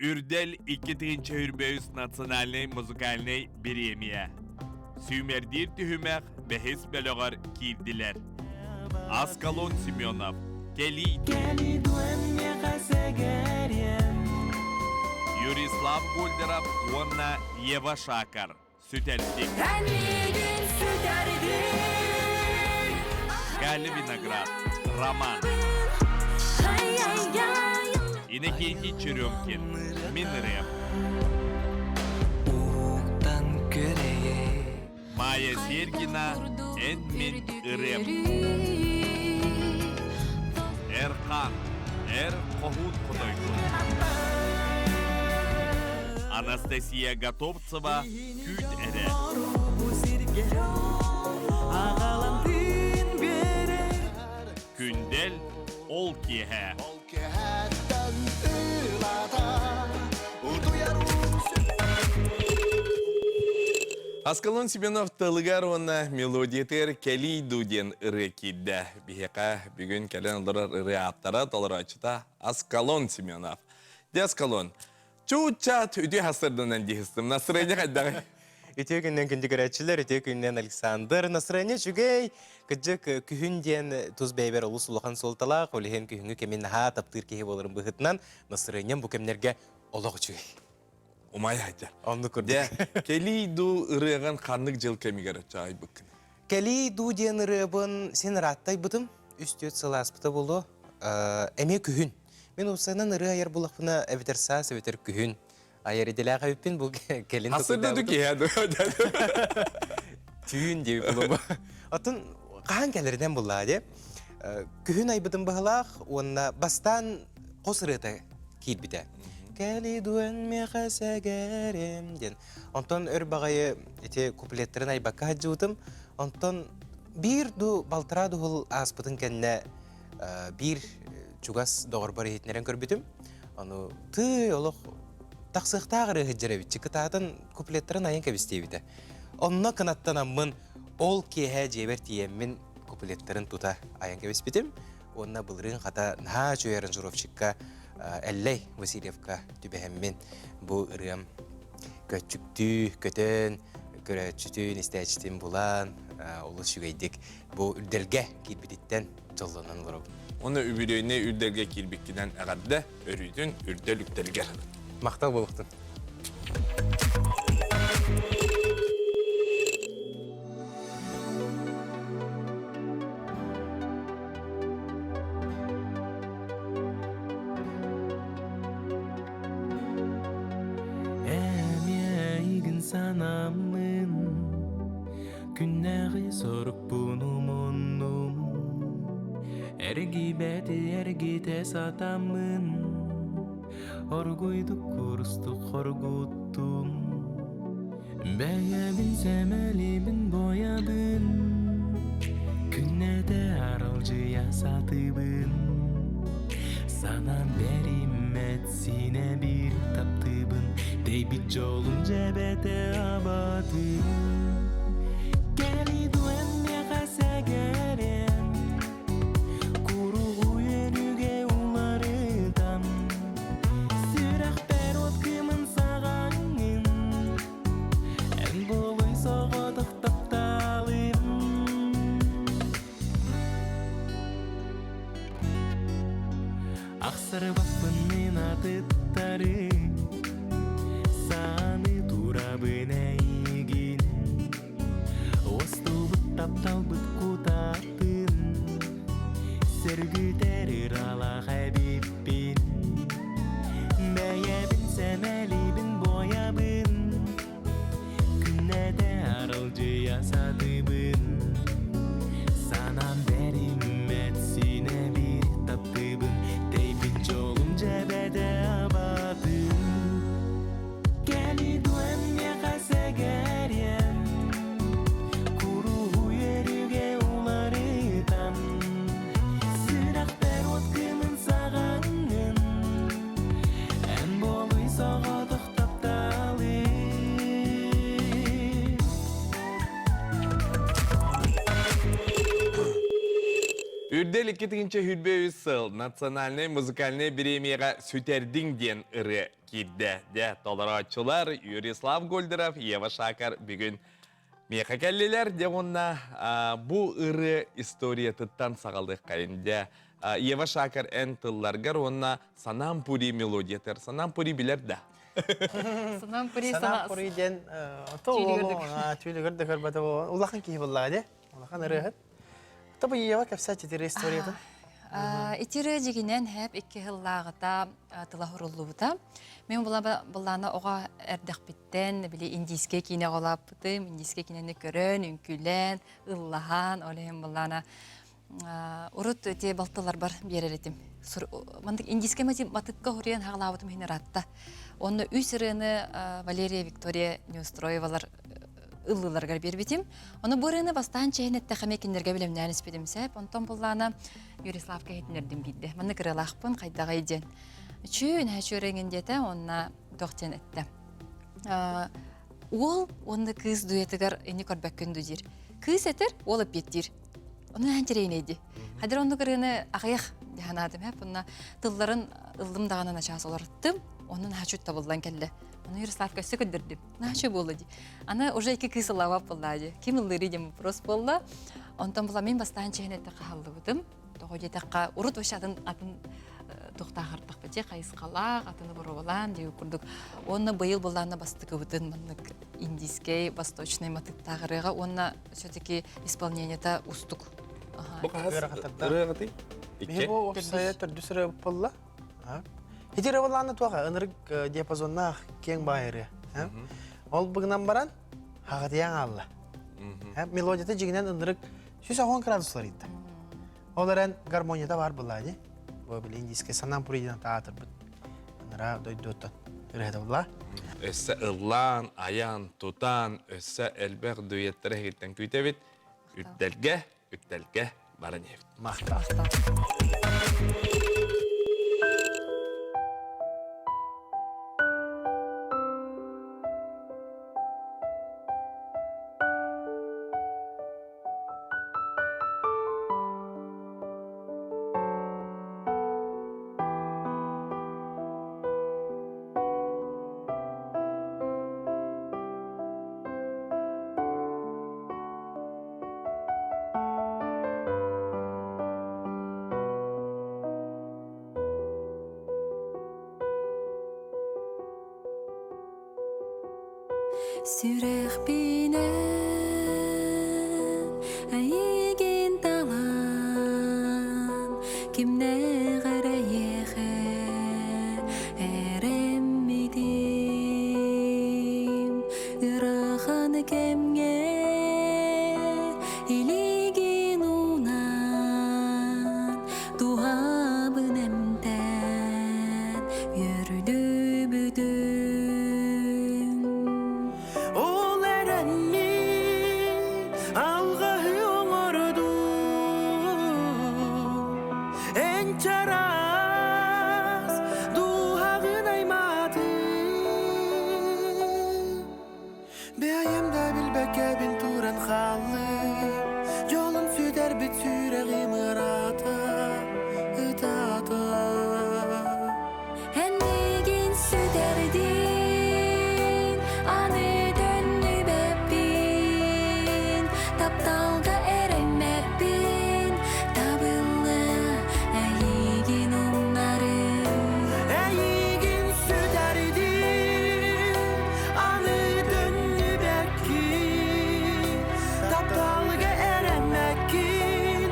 Үрдэл 2023 национальнай музыкальнай бириэмийэ. Сүүмэрдиир түһүмэх бэһис бөлөҕөр киирдилэр. Аскалон Семенов, Кэлий Юрислав Гольдеров уонна Ева Шакар сүтэрдик. Галя Виноград, Роман. Иннокентий Черемкин, Мин рэп. Майя Сергина, Эн мин ырыам. Эрхан, Эр хоһуун хотойгун. Анастасия Готовцева, Күүт эрэ. Күндэл, Ол киэһэ. Аскалон Семенов тылыгар уонна мелодиятыгар «Кэлий дуу» диэн ырыа киирдэ. Биһиэхэ бүгүн кэлэн олорор ырыа ааптара, толорооччута Аскалон Семенов. Дьэ, Аскалон, чууччаат үтүө хастырданан диһистим. Настроение хайдаҕый? Үтүө күннэн күндү көрөөччүлэр, үтүө күннэн Александр. Настроение үчүгэй. Кырдьык, күһүн диэн тус бэйэбэр олус улахан суолталаах. Ол иһин күһүҥҥү кэмин наһаа таптыыр киһи буоларым быһыытынан, настроением бу кэмнэргэ олох үчүгэй. Умай айдьар. Оннук курдук. Дьэ, кэлий дуу ырыаҕын ханнык дьыл кэмигэр аччаайбыккын? Кэлий дуу диэн ырыабын син ырааттайбытым. Үс-түөрт сыл ааспыта буолуо. Эмиэ күһүн. Мин уопсайынан ырыа айар булахпына эбэтэр саас, эбэтэр күһүн. Айар идэлээх эбиппин бу кэлин Хасырда киһи Түүн диэбит булума. Оттон хаһан кэлэринэн буллаа дии. Күһүн айбытым быһылаах уонна бастаан хос ырыата киирбитэ. Кэли дуэн миэхэ сэгэрим диэн. Онтон өр баҕайы ити куплеттарын айбакка сылдьыбытым. Онтон биир ду балтараа дуһул ааспытын кэннэ биир чугас доҕорбор иһитиннэрэн көрбүтүм. Ону тыы олох тахсыахтаах ырыа сылдьар эбитчи кытаатан куплеттарын айан кэбистиэбитэ. Онно кынаттанаммын ол киэһэ дьиэбэр тиийэммин куплеттарын тута айан кэбиспитим. Уонна былырыын хата наһаа үчүгэй аранжировщикка Эллэй Васильевка түбэһэммин бу ырыам көччүктүү көтөн, көрөөччүтүн, истээччитин булан олус үчүгэйдик бу үрдэлгэ киирбититтэн дьоллонон олоробун. Уонна үбүлүөйнэй үрдэлгэ киирбиккинэн эҕэрдэ, өрүүтүн үрдэл үктэлгэр. Махтал буолуохтун. Эмиэ санаммын Күннээҕи сорукпун умуннум Эргийбэти эргитэ сатаммын Оргуйдук курустук хоргуттум Бэйэбин сэмэлиибин буойабын Күннэтэ аралдьыйа сатыыбын Санаам бэриммэт синэ биир таптыыбын Тэйбит дьолум дьэбэтэ абатын Кэлий дуу эн миэхэ сэгэриэм Куругу үөрүүгэ уларытан Сүрэхпэр от кымын саҕаҥҥын Эн буолуй соҕотох тапталым Ахсарбаппын мин атыттары Сааны турабын эйигин Уостубут тапталбыт кутаатын Сөргүтэр ыралаах эбиппин Бэйэбин сэмэлиибин буойабын Күннэтэ аралдьыйа сатыыбын Санаам бэриммэт синэ биир таптыыбын Тэйбит дьолум дьэбэтэ абатын. Үрдэл 2023 сыл национальнай музыкальнай бириэмийэҕэ Сүтэрдиҥ диэн ырыа киирдэ. Дьэ, толорооччулар Юрислав Гольдеров, Ева Шакар бүгүн миэхэ кэллилэр. Дьэ, уонна бу ырыа историятыттан саҕалыаххайын. Дьэ, Ева Шакар эн тылларгар уонна Санам Пури мелодиятыгар. Санам Пури билэр да? Санам Пури Санам Пури диэн түүлүгэр да көрбөтө улахан киһи буоллаҕа дии. Улахан ырыаһыт. Тобу Ева кэпсээччи итири историятын. Итири дьигинэн хэп икки сыллааҕыта тыла хуруллубута. Мен буллаана оҕо эрдэхпиттэн били индийскэй киинэ оҕолааппытым, индийскэй киинэни көрөн, үҥкүүлээн, ыллаһан, ол иһин буллаана урут ити балтыларбар биэрэр этим. Мандык индийскэй матыкка хуруйан хаҕалаабытым иһин ыраатта. Онно үс ырыаны Валерия Виктория Неустроевалар ыллыыларыгар биэрбитим. Ону бу ырыаны бастаан чэһин эттэххэ кинилэргэ билэмнээн испитим сэп. Онтон буллаана Юриславка иһитиннэрдим биирдэ. Маннык ырыалаахпын хайдаҕай диэн. Үчүү, нэһэчүү ырыаҥын диэтэ, уонна туох диэн эттэ. Уол уонна кыыс дуэтыгар ини көрбөккүн ду диир. Кыыс этэр, уол эппиэттиир. Ону наһаа интэриэһинэй Хадыр оннук ырыаны аҕыйах дьаһанаатым эп. Онно тылларын ыллым даҕаны начаас олорттым. Онно наһаа чуть табыллан кэллэ. Ону Ярославка өссө көрдөрдүм. Наһаа буолла дии. Аны уже икки кыыс ыллаабат буолла дии. Ким ыллыырый диэн вопрос буолла. Онтон була мин бастаан чэһин этэ хаһаллыбытым. Тоҕо диэтэххэ, урут вообще атын атын туохтаахартахпыт дии хайысхалаах, атыны боруобалаан дии курдук. Уонна быйыл былаанна бастакыбытын маннык индийскэй, восточный матыктаах ырыаҕа уонна все-таки исполнениета устук. Бу хаһыс ырыаҕытый? Икки. Бу уопсайа төрдүс ырыа буолла. Ити ырыа туоха ынырык диапазоннаах киэҥ баай ырыа. Ол быгынан баран хаҕатыйан аалла. Мелодията дьиҥинэн ынырык 110 градуслар ыйда. Ол эрэн гармонията бар буолла дии. Бу били индийскэй санаам пуридин таатырбыт. Ыныра дойдуоттан ырыһыта буолла. Өссө ыллаан, айан, тутан, өссө элбэх дуэттары эһигиттэн күүтэбит. Үрдэлгэ, үктэлгэ баран иһэбит. Махтал. Сүрэхпинэн эйигин талан кимнээх эрэйиэхэ эрэммитим ыарахан кэмҥэ илигин уунан туһабын эмтээн үөрдүбүтүм Ол эрэн мин алҕаһы оҥордум Эн чараас дууһаҕын аймаатым Бэйэм да билбэккэбин туран хааллым Дьолун сүтэрбит сүрэҕим ыраата ытаата Эн миигин сүтэрдиҥ, аны төннүбэппин, тапталга эрэммэппин, табылла эйигин умнарым. Эйигин сүтэрдим, аны төннүбэккин, тапталга эрэммэккин,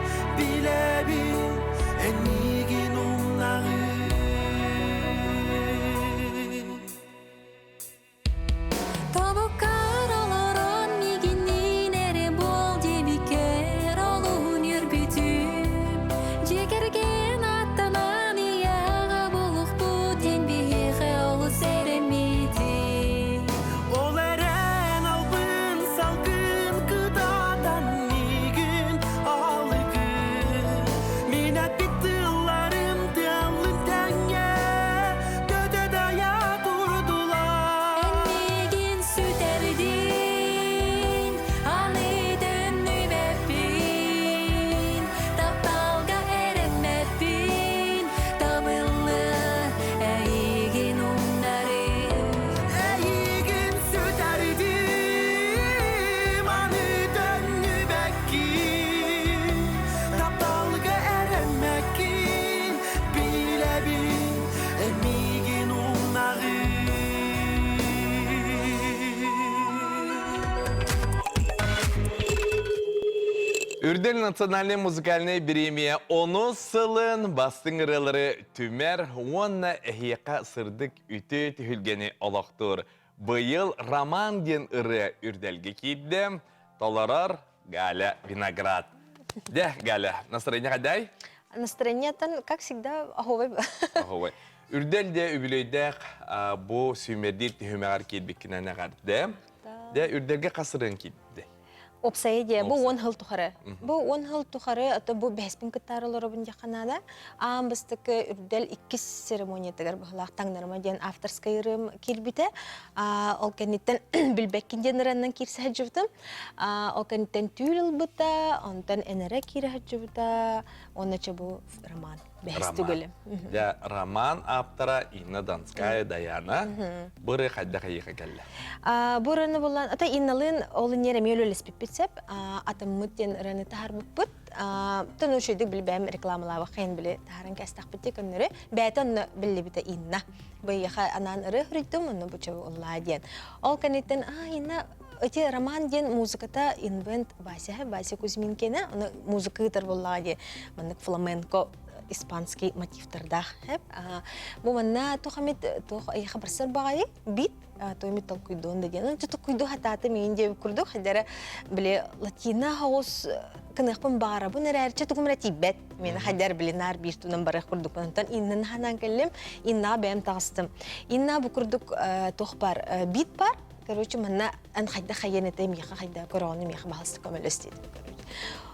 Үрдэл национальнай музыкальнай бириэмийэ онус сылын бастыҥ ырыалары түмэр уонна эһиэхэ сырдык үтүө түһүлгэни олохтуур. Быйыл Роман диэн ырыа үрдэлгэ киирдэ. Толорор Галя Виноград. Дьэ, Галя, настроение хайдай? Настроениетан, как всегда, оһуобай. Оһуобай. Үрдэл де үбүлүөйдээх бу сүүмэрдиир түһүмэҕэр киирбиккинэн эҕэрдэ. Дьэ, үрдэлгэ хас ырыаҥ киирдэ? Уопсайа диэ, бу 10 сыл тухары. Бу 10 сыл тухары, ото бу бэһиспин кыттаары олоробун диэххэ наада. Аан бастакы үрдэл иккис церемониятыгар быһылаах таҥнарыма диэн авторскай ырыам киирбитэ. Ол кэнниттэн билбэккин диэн ырыаннан киирсэ сылдьыбытым. Ол кэнниттэн түүл ылбыта, онтон энэрэ киирэ сылдьыбыта, уонна чэ бу роман. Бэһис түгүлүм. Дьэ, роман ааптара Инна Донская Даяна бу ырыа хайдах эйиэхэ кэллэ? Бу ырыаны булан, ата Инналыын ол инньэр эмиэ үлэлэспиппит сөп. Атыммыт диэн ырыаны таһарбыппыт. Тон үчүгүйдүк билбэм рекламалаабах хайын били таһаран кэстэхпит дии көннөрү. Бэйэтэ онно биллибитэ Инна. Быйыха анаан ырыа хуруйдум, онно бу чөбү уллаа диэн. Ол кэнниттэн, а, Инна, эти роман диэн музыката инвент Вася, Вася Кузьминкина, оны музыка ыытар буоллаҕа дии, маннык фламенко испанский мотивтардаах. Бу манна туох эмит туох эйиэхэ барсар баҕайы бит то эмит толкуйдуон да диэн. Ончу толкуйдуу хатааты миин диэбит курдук хадара били латина хоҕус кыныахпын баҕарабын эрээрчэ тугум эрэ тиийбэт. Мин хаддар били наар биир тунан барыах курдук. Онтон иннан ханаан кэллим, иннаа бэйэм таҕыстым. Инна бу курдук туох бар бит бар Короче, манна эн хайда хайан этэ миэхэ хайда көрөҕүнү миэхэ баһылыста көмөлөс диэтим. Короче.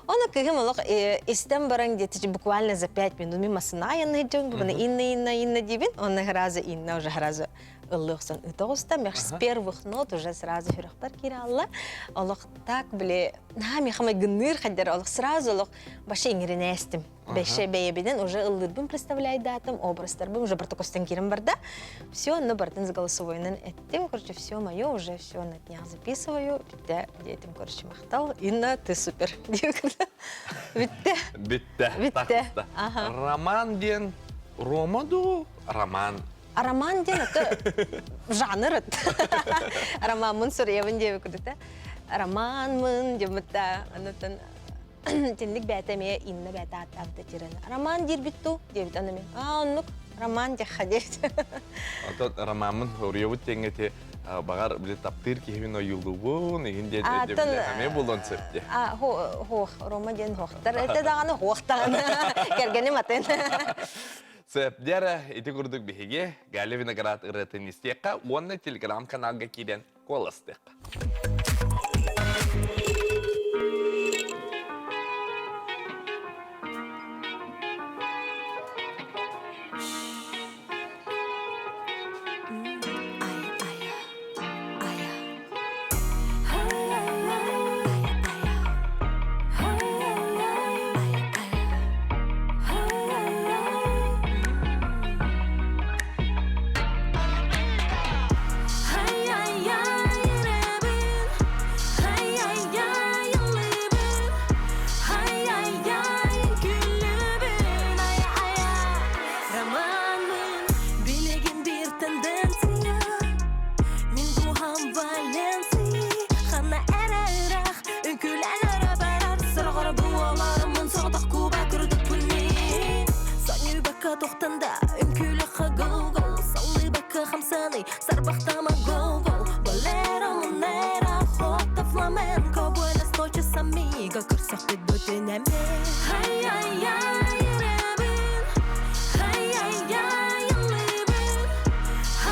Оны кыһым олох истэн баран где-то буквально за 5 минут мин массына айанныйдым, бугуна инна инна инна дибин, онно сразу инна уже сразу ыллыхсан ытоҕуста, с первых нот уже сразу хүрөхпөр киирэ алла. Олох так били, наһаа миэхэ майгынныыр хайдар олох сразу олох башы иҥиринээстим. Бэше бэйэбинэн уже ыллыырбын представляйдаатым, образтарбын уже протокостан киирэн барда. Все, онно бартын с голосовойынан эттим, короче, все мое, уже все на днях записываю. Бүттэ, диэтим, короче, махтал. Инна, ты супер. Бүттэ. Бүттэ. Бүттэ. Роман диэн Рома дуу, роман? Роман диэн это жанр. Романмын суруйабын диэби курдук. Романмын диэбитта, анатан Итинник бэйэтэ эмиэ Инна бэйэтэ ааттаабыта тирэн. Роман диирбит дуу диэбит аны мин. Аа оннук роман диэххэ диэбит. Оттон ромаммын хоруйабыт диэҥҥэ ити баҕар били таптыыр киһибин ойуулуубун игин диэн эмиэ буолуон сөп диэ. А хуох Рома диэн хуохтар. Это даҕаны хуох даҕаны. Кэргэним атын. Сөп диэрэ ити курдук биһиги Галя Виноград ырыатын истиэххэ уонна телеграм-каналга киирэн куоластыахха. Сарбахтама go-go Bolero, monera, jota, flamenco Buenas noches, amiga Көрсөхпүт бүтүн эмэ Ай-ай-ай, эрэбин Ай-ай-ай, ыллыыбын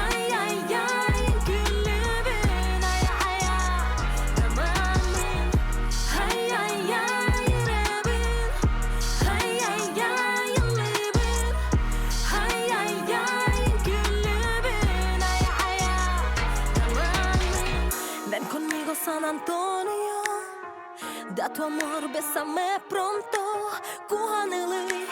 Ай-ай-ай, күллүбүн Ай-ай-ай, романмын Ай-ай-ай, эрэбин Ай-ай-ай, ыллыыбын Ай-ай-ай, күллүбүн Ай-ай-ай, романмын Ven conmigo San Antonio Da tu amor, bésame pronto Куһанылый,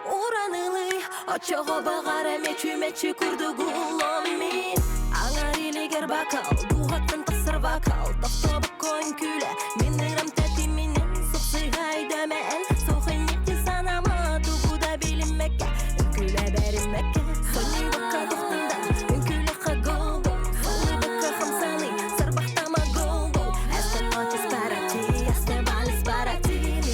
уранылый Очоҕо баҕар мечү-мечү курдугуломмин Аҥар илигэр бакал, дууһаттан тахсар вокал Тохтобокко үҥкүүлэ, мин ырам тэтиминэн Сухсыгайдамээн, сухынньыкты санама Тугу да билиммэккэ, үҥкүүлэ бэриммэккэ Сонньуйбакка тохтунда, үҥкүүлэххэ go-go Солуйбакка хамсаный, сарбахтама go-go Esta noche es para ti, este baile es para ti Mi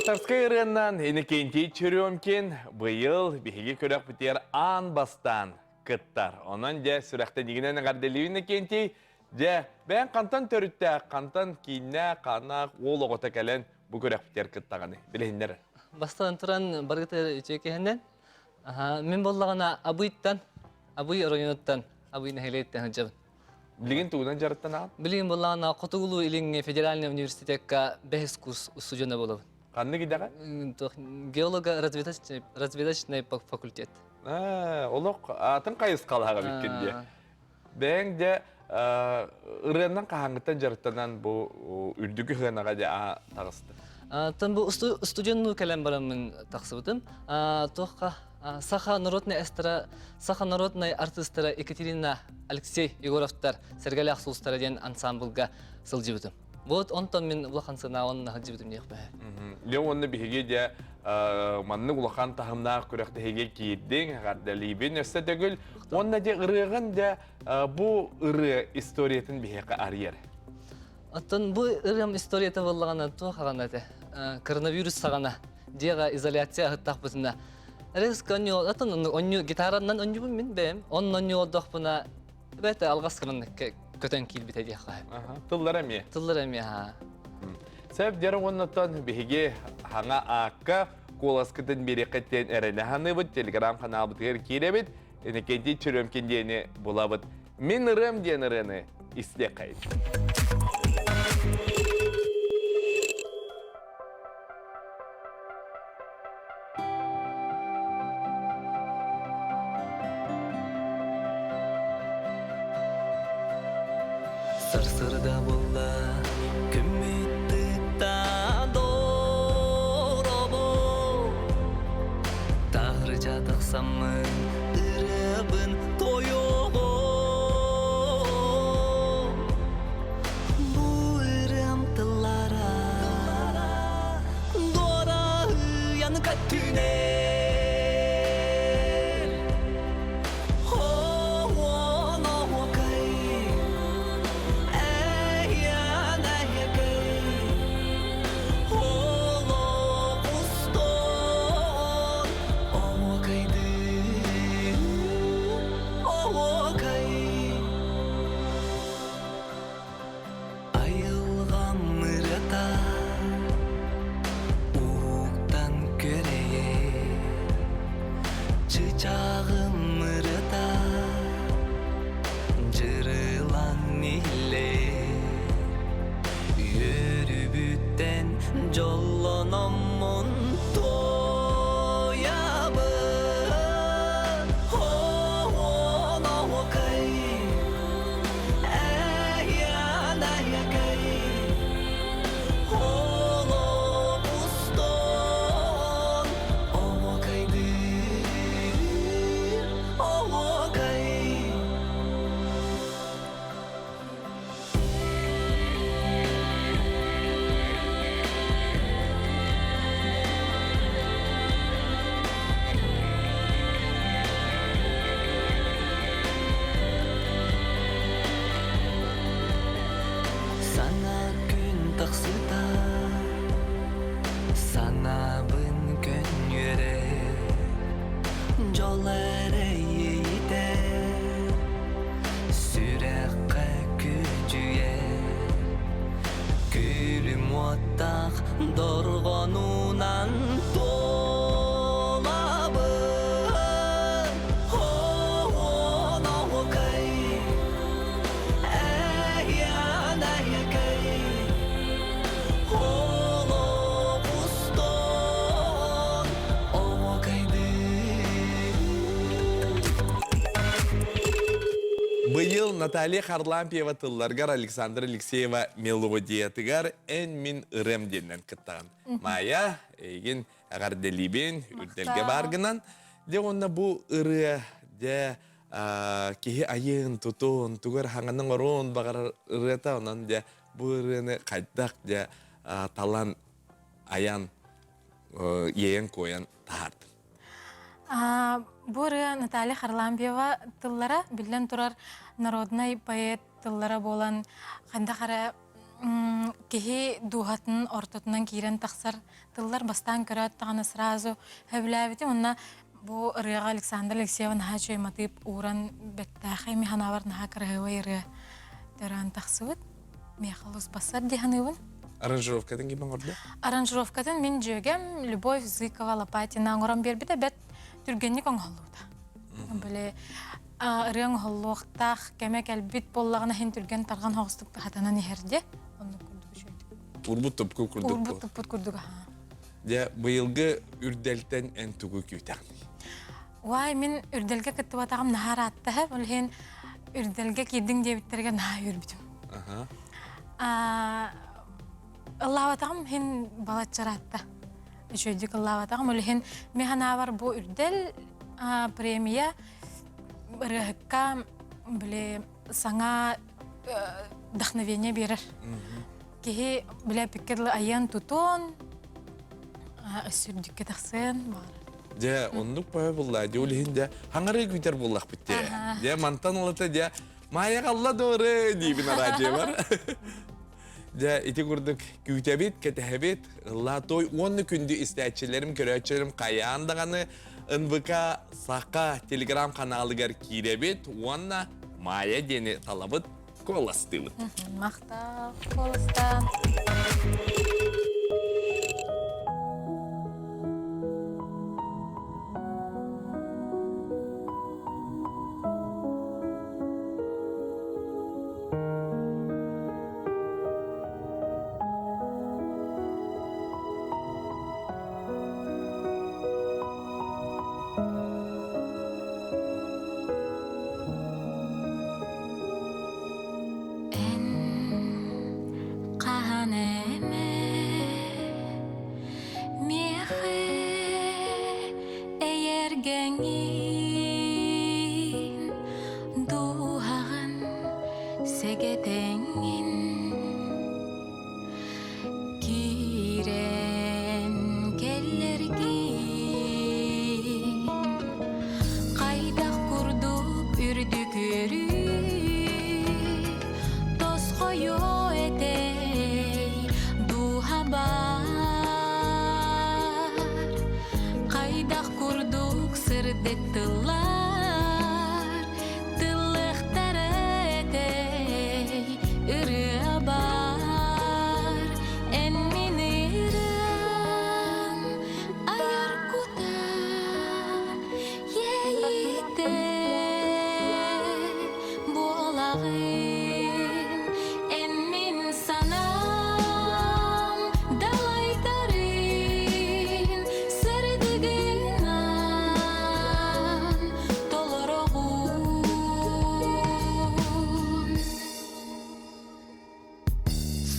Авторскай ырыаннан Иннокентий Черемкин быйыл биһиги күрэхпитигэр аан бастаан кыттар. Онон дьэ сүрэхтэнигинэн эҕэрдэлиибин Иннокентий. Дьэ, бэйэҥ хантан төрүттээх, хантан кииннээх, хааннаах уол оҕото кэлэн бу күрэхпитигэр кыттаҕыный? Билиһиннэр. Бастатан туран барыгытыгар үтүө киһинэн. Мин буоллаҕына Абыйтан, Абый оройуонуттан, Абый нэһилиэгиттэн сылдьабын. Билигин тугунан дьарыктанаҕын? Билигин буоллаҕына Хотугулуу Илиҥҥи федеральный университекка бэһис курс устудьуона буолабын. Ханнык идэҕэ? Геолого-разведочный разведочный факультет. Олох атын хайысхалаах эбиккин дии. Бэйэҥ дьэ ырыаннан хаһааҥҥыттан дьарыктанан бу үрдүкү сыанаҕа дьэ таҕыстыҥ? Тан бу студеннуу кэлэн бараммын тахсыбытым. Туохха Саха народнай эстара, Саха народнай артыыстара Екатерина Алексей Егоровтар Сэргэлээх сулустара диэн ансамблга сылдьыбытым. Вот онтон мин улахан сыана онно сылдьыбытым диэх бэһэ. Дьэ уонна биһиги дьэ маннык улахан таһымнаах күрэхтэһиигэ киирдиҥ, эҕэрдэлиибин өссө төгүл. Уонна дьэ ырыаҕын дьэ бу ырыа историятын биһиэхэ арыйар. Оттон бу ырыам историята буоллаҕына туох аҕана этэ? Коронавирус саҕана дьиэҕэ изоляция аһыттахпытына резко онньу атын онньу гитаранан онньубун мин бэйэм онно онньу олордохпуна бэйэтэ алҕас маннык көтөн киирбитэ диэххэ. Тыллара эмиэ. Тыллара эмиэ ха. Сөп дьэр уоннаттан биһиги хаҥа аакка куоласкытын биэриэххиттэн эрэнэ саныыбыт телеграм-ханаалбытыгар киирэбит Иннокентий Черемкин диэни булабыт. Мин ырыам диэн ырыаны истиэххэйин. Сарсырда буолла күммүт тыкта доробо Таһырдьа тахсаммын ырыабын тойоҕо Бу ырыам тыллара Дуораһыйан көттүнэр Айылҕам ырыата Уһуктан көрөйөр Чычааҕым ырыата Дьырылан иһиллэр Үөрүүбүттэн дьоллономмун туойабын Оһуон-оһуокай Сана күн тахсыта Санаабын көнньүөрэр Дьол эрэ иэйитэр Сүрэххэ күөдьүйэр Күлүм уоттаах дорҕонунан туолабын Оһуон-оһуокай Эйээн-эйэкэй Олох устун оһуокайдыы Быйыл Наталья Харлампьева тылларгар Александра Алексеева мелодиятыгар «Эн мин ырыам» диэннэн кыттаҕын. Майя, эйигин эҕэрдэлиибин, үрдэлгэ бааргынан. Дьэ уонна бу ырыа дьэ киһи айыын, тутуун, тугу эрэ хаҥанан оруон баҕарар ырыата онон дьэ бу ырыаны хайдах дьэ талан айан иэйэн-куойан таһаардым. Бу ырыа Наталья Харлампьева тыллара, биллэн турар, народнай поэт тыллара буолан, хайдах эрэ. киһи дууһатын ортотунан киирэн тахсар тыллар бастаан көрөөт даҕаны сразу сөбүлээбитим. Онно бу ырыаҕа Александр Алексеева наһаа үчүгэй матыып ууран бэттээхэй мин санаабар наһаа кыраһыабай ырыа төрөөн тахсыбыт. Миэхэ олус бассар дии саныыбын. Аранжировкатын ким оҥордо? Аранжировкатын мин дьүөгэм Любовь Зыкова Лопатина оҥорон биэрбитэ бэрт түргэнник оҥоһуллубута. Били ырыа оҥоһуллуохтаах кэмэ кэлбит буоллаҕына иһин түргэн тарҕан соҕустук хатанан иһэр дии. Оннук курдук үчүгэйдик. Урбут тупку курдук. Урбут туппут курдук аха. Дьэ, быйылгы үрдэлтэн эн тугу күүтэҕиний? Уай, мин үрдэлгэ кыттыбатаҕым наһаа ыраатта һэ. Ол иһин үрдэлгэ киирдиҥ диэбиттэригэр наһаа үөрбүтүм. Ыллаабатаҕым иһин балачча ыраатта. Үчүгэйдик ыллаабатаҕым. Ол иһин мин санаабар бу үрдэл премия ырыаһыкка били саҥа вдохновение биэрэр. Киһи били эппиккэ дылы айыан тутуон, өссө үрдүккэ тахсыан баҕарар. Дьэ, оннук баҕа булла. Дьэ, ол иһин дьэ, хаҥарыы күүтэр буоллахпыт дьэ. Дьэ, мантан ылата дьэ, Маайа қалла дуоры диибин араадьыйабар. Дьэ, ити курдук күүтэбит, кэтэһэбит, ыллаа той уонна күндү истээччилэрим, көрөөччүлэрим хайаан даҕаны НВК Саха телеграм-ханаалыгар киирэбит уонна Майя диэни талабыт, куоластыыбыт. Махтал, куоластаан. Эн хаһан эмэ миэхэ эйэргэҥин дууһаҕын сэгэтэҥҥин Киирэн кэллэргин хайдах курдук үрдүк үөрүү тосхойуо этэй дууһабар хайдах курдук сырдык тыллар Тыллыахтара этэй ырыа баар, эн мин ырыам айар кута иэйиитэ буолаҕын. Эн мин санаам далайдарын сырдыгынан толороҕун.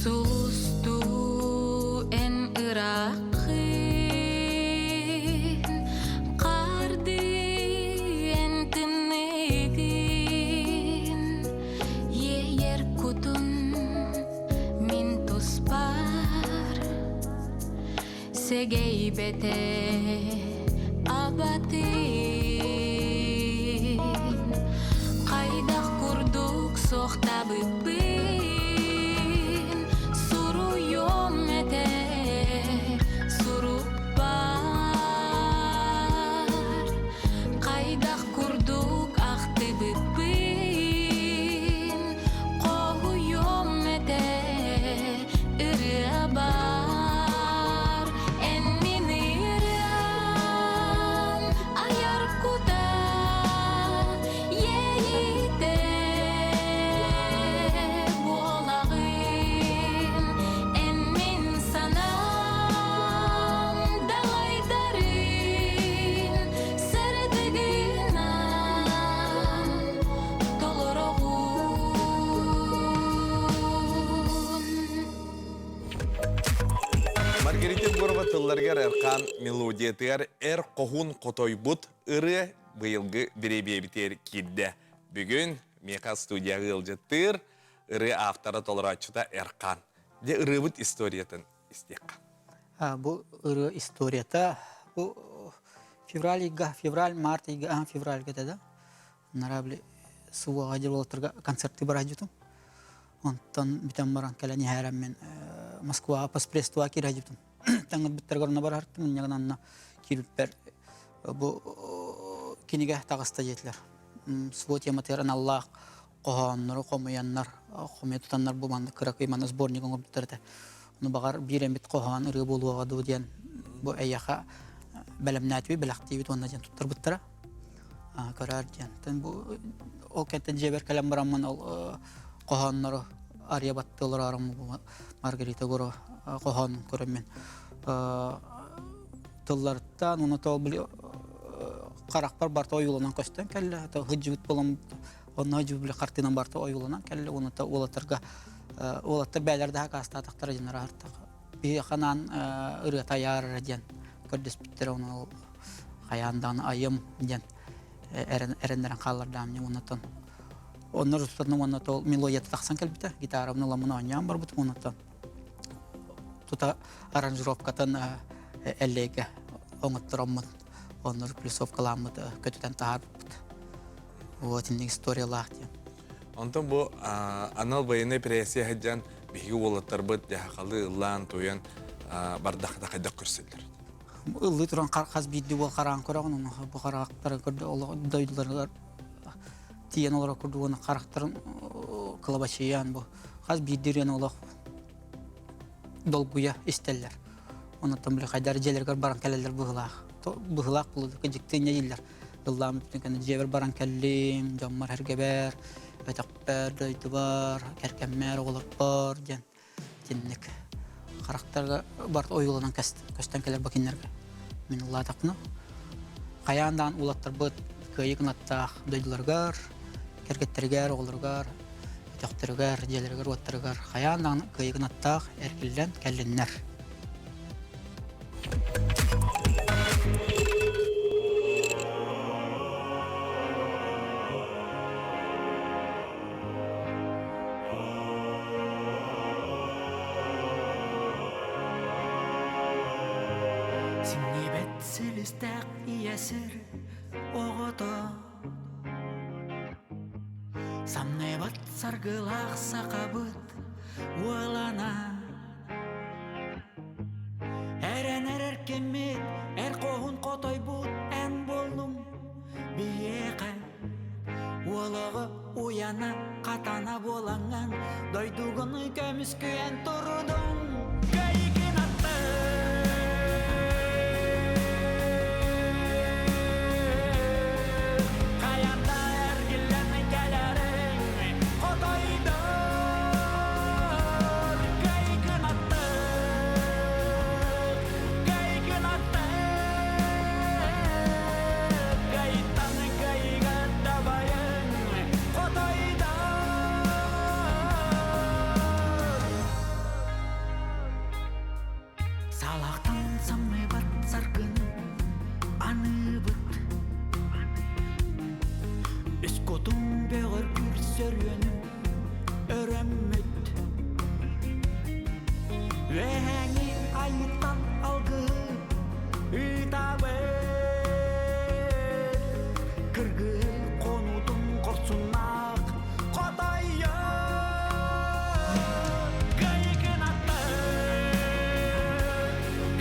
Сулустуу эн ырааххын, хардыы эн тымныыгын, иэйэр кутун мин туспар Сэгэйбэтэ абатын хайдах курдук суохтаабыппын суруйуом этэ сурукпар хайдах курдук ахтыбыппын хоһуйуом этэ ырыа баар эн мин ырыам айар кута иэйиитэ буолаҕын эн мин санаам далайдарын сырдыгынан толороҕун Маргарита Егорова тылларыгар Эрхан мелодиятыгар эр хоһуун хотойбут ырыа быйылгы бириэмийэбитигэр киирдэ. Бүгүн миэхэ студияҕа ыалдьыттыыр ырыа автора толорооччута Эрхан. Дьэ ырыабыт историятын истиэххэ. Бу ырыа историята бу февраль ыйга, февраль, март ыйга, февральга да, нарабли суоҕа дьыл уолаттарга концерты бараһдьытым. Онтон бүтэн баран кэлэн иһээрэммин Москваҕа поспредствоҕа киирэ сылдьыбытым. Таҥырбыттарыгар онно бараартым, инньэ онно киирбиппэр бу кинигэ таҕыста диэтилэр. СВО тематыгар аналлаах хоһооннору хомуйаннар, хомуйа тутаннар бу маннык кыракый манна сборник оҥорбуттар этэ. Ону баҕар биир эмит хоһоон ырыа буолуоҕа дуу диэн бу эйиэхэ бэлэмнээтибит, бэлэхтиибит уонна диэн туттарбыттара. Көрөөр диэн. Бу ол кэнтэн дьиэбэр кэлэн бараммын ол хоһооннору арыйа баттыы олорорум Маргарита Гуро хоһоонун көрөммүн тылларыттан уонна то били харахпар барта ойууланан көстөн кэллэ сылдьыбыт буолан онно сылдьыбыт били хартыынан барта ойууланан кэллэ уонна уолаттарга уолаттар бээлэр да хакаастаатахтара диэн араартах биһиэхэ анаан ырыата айаар диэн көрдөспүттэрэ ону хайаан даҕаны айым диэн эрэннэрэн хааллардаам уоннаттан онно тутан уонна ол мелодията тахсан кэлбитэ гитарабын ыламмын оонньоон барбытым уоннаттан тута аранжировкатын эллэйгэ оҥоттороммут онно плюсовкалааммыт көтүтэн таһаарбыппыт вот инник историялаах диэн Онтон бу анал военный операция сылдьан биһиги уолаттарбыт дьаһахалы ыллаан туйан бардахта хайдах көрсөллөр? Ыллыы туран хас биирдии уол хараан көрөҕүн, ону бу хараактара көрдө дойдуларыгар тиийэн олорор курдук уонна харахтарын кылабачыйан бу хас биирдии ырыаны олох долгуйа истэллэр. Онуттан били хайдары дьиэлэригэр баран кэлэллэр быһыылаах. Быһыылаах буолуо дьикти инньэ дииллэр. Ыллаан бүттүн кэннэ дьиэбэр баран кэллим, дьоммор эргэбэр, өтөхпөр, дойдубар, кэргэммэр, оҕолорбор диэн итинник харахтарга барыта ойууланан көстөн кэлэр бу кинилэргэ. Мин ыллаатахпына хайаан даҕаны уолаттарбыт кыайыы кынаттаах дойдуларыгар, кэргэттэригэр, оҕолоругар, өтөхтөрүгэр, дьиэлэригэр-уоттарыгар хайаан даҕаны кыайыы кынаттаах эргиллэн кэллиннэр. Сиҥнибэт силистээх ийэ сир оҕото Самныбат саргылаах сахабыт уолана Эрэнэр эркиммит, эр хоһун хотойбут эн буоллуҥ биһиэхэ Уолаҕы уйана, хатана буолаҥҥын дойдугун көмүскүйэн турдуҥ Кэйикин Хайата эргиллэн кэлэриҥ Хотойдор Кэйикин Кэйикин Кайыттан кайыга дабайын Хотойдор Салахтан самныбат саргын аныбыт Үс кутум бөҕөргүүр сөрүөнүм өрөммүт Үөһээҥи айыттан алгыһы ыытабыт Кыргыһы хонуутун хорсуннаах хотойо Кайыкын атты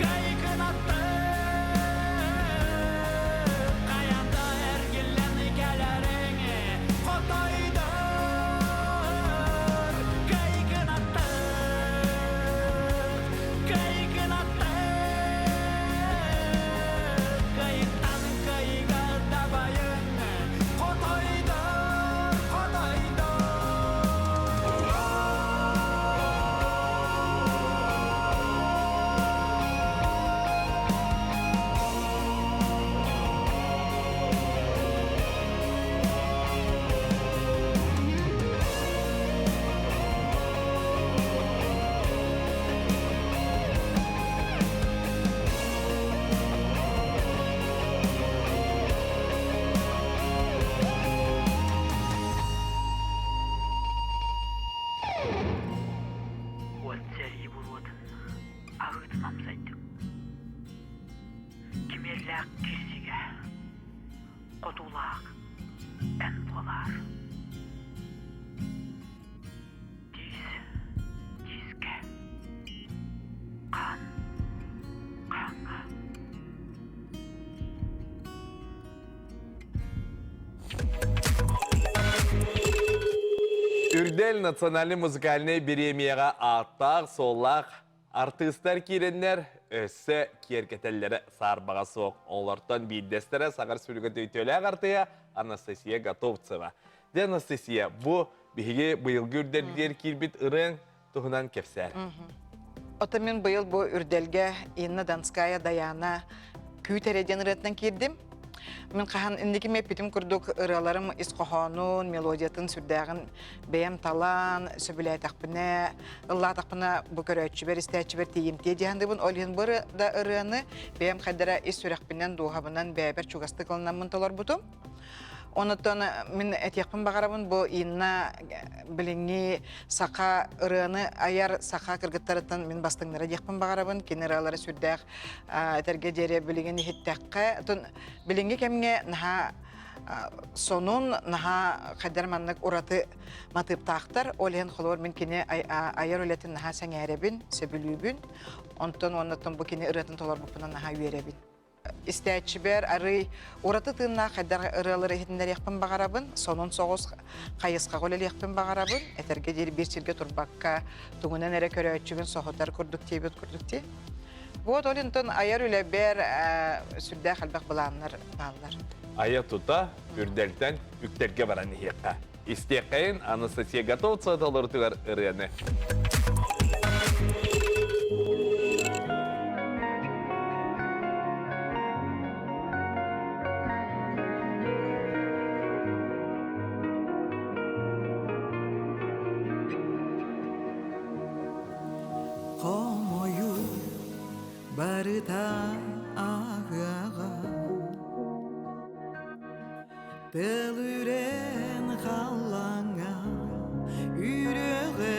Кайыкын атты Хаянда эргиллэн кэлэриҥ Хотойдор Кайыкын атты Кайыкын атты Кайыктан кайыга дабайын Хотойдор, хотойдор Уот сэрии буруотун аһыытын амсайдым. Кимиэллээх кирсигэ хотуулаах эн буолаар. Үрдэл национальный музыкальнай бириэмийэҕэ ааттаах-суоллаах артыыстар киирэннэр өссө киэргэтэллэрэ саарбаҕа суох. Олортон биирдэстэрэ Саха Республикатын үтүөлээх артыыһа Анастасия Готовцева. Дьэ, Анастасия, бу биһиги быйылгы үрдэлгэр киирбит ырыаҥ туһунан кэпсээр. Оттон мин быйыл бу үрдэлгэ Инна Донская Даяна Күүт эрэ диэн ырыатынан киирдим. Мин хаһан инники эппитим курдук ырыаларым ис хоһоонун, мелодиятын сүрдээҕин бэйэм талан, сөбүлээтэхпинэ, ыллаатахпына бу көрөөччүбэр, истээччибэр тиийимтиэ диэхандыбын. Ол иһин бу да ырыаны бэйэм хайдара ис сүрэхпинэн, дууһабынан бэйэбэр чугастык ылынаммын толорбутум. Онуттан мин этиэхпин баҕарабын бу Инна билиҥҥи саха ырыаны айар саха кыргыттарыттан мин бастыҥнара диэхпин баҕарабын. Кини ырыалара сүрдээх этэргэ диэри билигин иһиттэххэ, отон билиҥҥи кэмҥэ наһаа сонун, наһаа хайдар маннык ураты матыыптаахтар. Ол иһин холобур мин кини айар үлэтин наһаа сэҥээрэбин, сөбүлүүбүн. Онтон уоннаттан бу кини ырыатын толорбуппунан наһаа үөрэбин. Истээччибэр арый ураты тыыннаах хайдах ырыалары иһитиннэриэхпин баҕарабын, сонун соҕус хайысхаҕа үлэлиэхпин баҕарабын, этэргэ диэри биир сиргэ турбакка, тугунан эрэ көрөөччүбүн соһутар курдук диэбит курдук дии. Вот ол интон айар үлэбэр сүрдээх элбэх былааннар бааллар. Айа тута үрдэлтэн үктэлгэ баран иһиэххэ. Истиэххэйин Анастасия Готовцева толорутугар ырыаны. Хомойуу барыта ааһыаҕа Тыл үрэн халлааҥҥа үрүөҕэ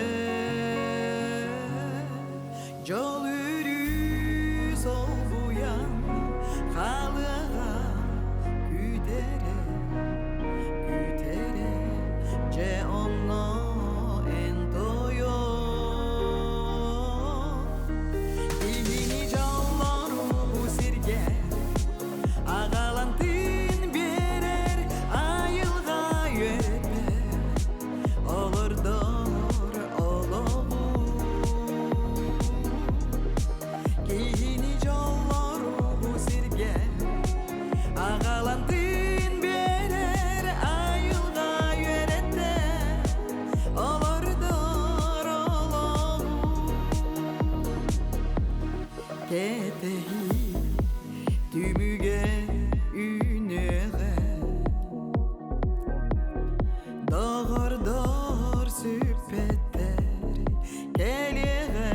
Дьол үрүү солбуйан хаалыаҕа күүтэрэ күүтэрэ Дьэ онно эн тойон Киһини дьоллору бу сиргэ Аҕалан тыын биэрэр айылҕа үөрэтэр, олордор олоҕу. Киһини дьоллору бу сиргэ аҕалан тыын биэрэр айылҕа үөрэтэр, олордор олоҕу. Кэтэһии түмүгэ үүнүөҕэ Доҕордор сүппэттэр кэлиэҕэ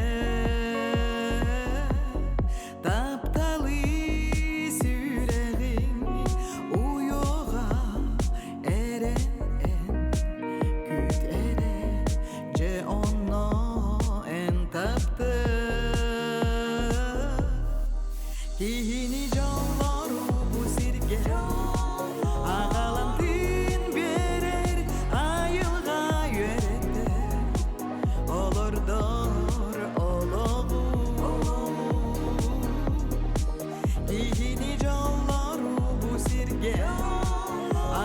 Тапталы сүрэҕиҥ уйуоҕа эрэн Күүт эрэ дьэ онно эн таптыы Киһини дьоллору бу сиргэ аҕалан тыын биэрэр айылҕа үөрэтэр олордор олоҕу Киһини дьоллору бу сиргэ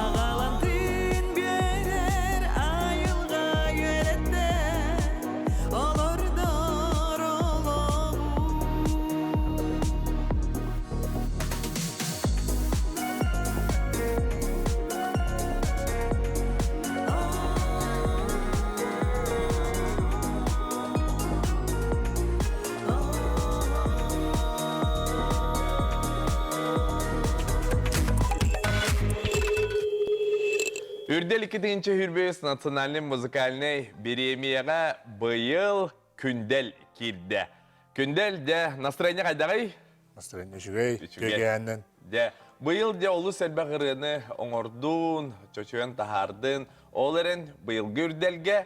аҕалан тыын биэрэр айылҕа үөрэтэр олордор олоҕу Үрдэл 2-тыһыынча национальный музыкальный бириэмийэҕэ быйыл Күндэл киирдэ. Күндэл, дьэ, настроение хайдаҕый? Настроение үчүгэй, үчүгэйээннэн. Дьэ, быйыл дьэ олус элбэх ырыаны оҥордун, чочуйан таһаардын. Ол эрэн быйылгы үрдэлгэ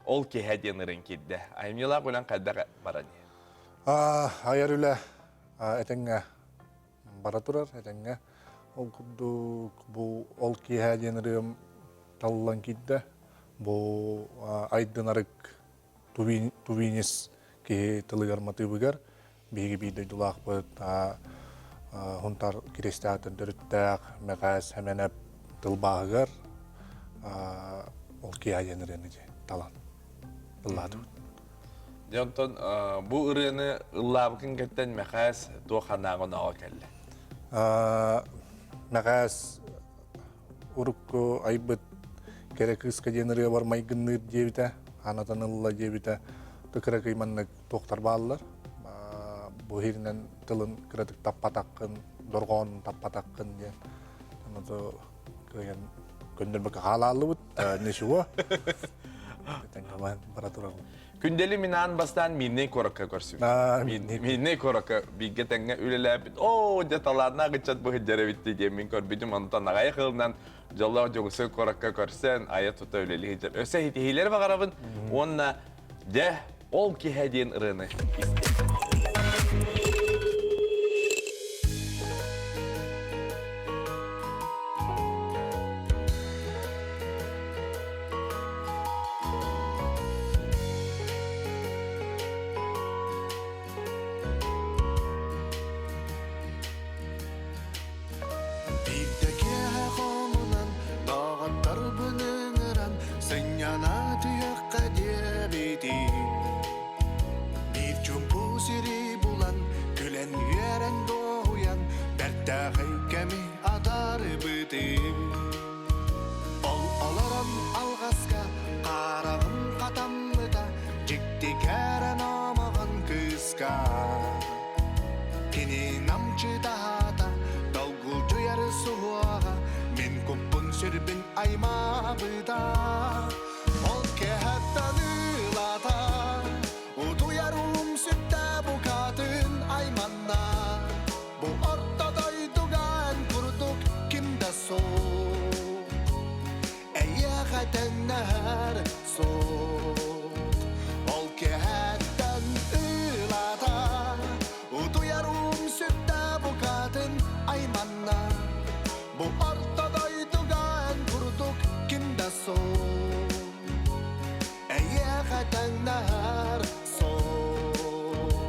ол киһэ диэн ырын киирдэ. Айымньылаах үлэн хайдах баран Айар үлэ этэҥҥэ бара турар, этэҥҥэ. Ол курдук бу ол киэһэ диэн ырыам талыллан киирдэ. Бу Айдын Арык Тувинис киһи тылыгар матыыбыгар биһиги биир дойдулаахпыт Хунтар Киристээтин төрүттээх Мэхээс Хэмэнэп тылбааһыгар ол киһи диэн ырыаны талан. Ыллаатыбыт. Дьэ онтон бу ырыаны ыллаабыкын кэттэн Мэхээс туох санааҕа-онооҕо кэллэ? Мэхээс урукку айбыт кэрэ кыыска диэн ырыабар майгынныыр диэбитэ, анатан ылла диэбитэ. Кыракый маннык туохтар бааллар. Бу иһиринэн тылын кыратык таппатаххын, дорҕоонун таппатаххын диэн. Ону кыайан көннөрбөккө хаалааллыбыт. Ничего. Бара турабын. Күндэли мин аан бастаан Мирнэй куоракка көрсүбүт. Мирнэй куоракка бииргэ тэҥҥэ үлэлээбит. Оо, дьэ талааннаах ыччат быһыдьар эбит диэн мин көрбүтүм. Онтон аҕай хылынан дьоллоох Дьокуускай куоракка көрсөн, айа тута үлэлии сылдьар. Өссө итиһиилэри баҕарабын. Уонна дьэ, ол киһэ диэн ырыаны истиэххэ. Биирдэ киэһэ хомунан, доҕотторбун ыҥыран, сынньана түһүөххэ диэбитим. Биир чуҥку сири булан, күлэн-үөрэн дуоһуйан, бэртээхэй кэми атаарбытым. Ол олорон алҕаска хараҕым хатаммыта, дьикти кэрэ номоҕон кыыска. Кини намчы таһаата, долгулдьуйар суһуоҕа, мин куппун сүрбүн аймаабыта. Ол кэһэттэн ыылата, утуйар уум сүттэ букатын айманна. Бу орто дойдуга эн курдук ким да суох, эйиэхэ тэҥнэһэр суох. Ол кэһэттэн ыылата, утуйар уум сүттэ букатын айманна. Бу орто дойдуга эн курдук ким да суох, эйиэхэ тэҥнэһэр суох.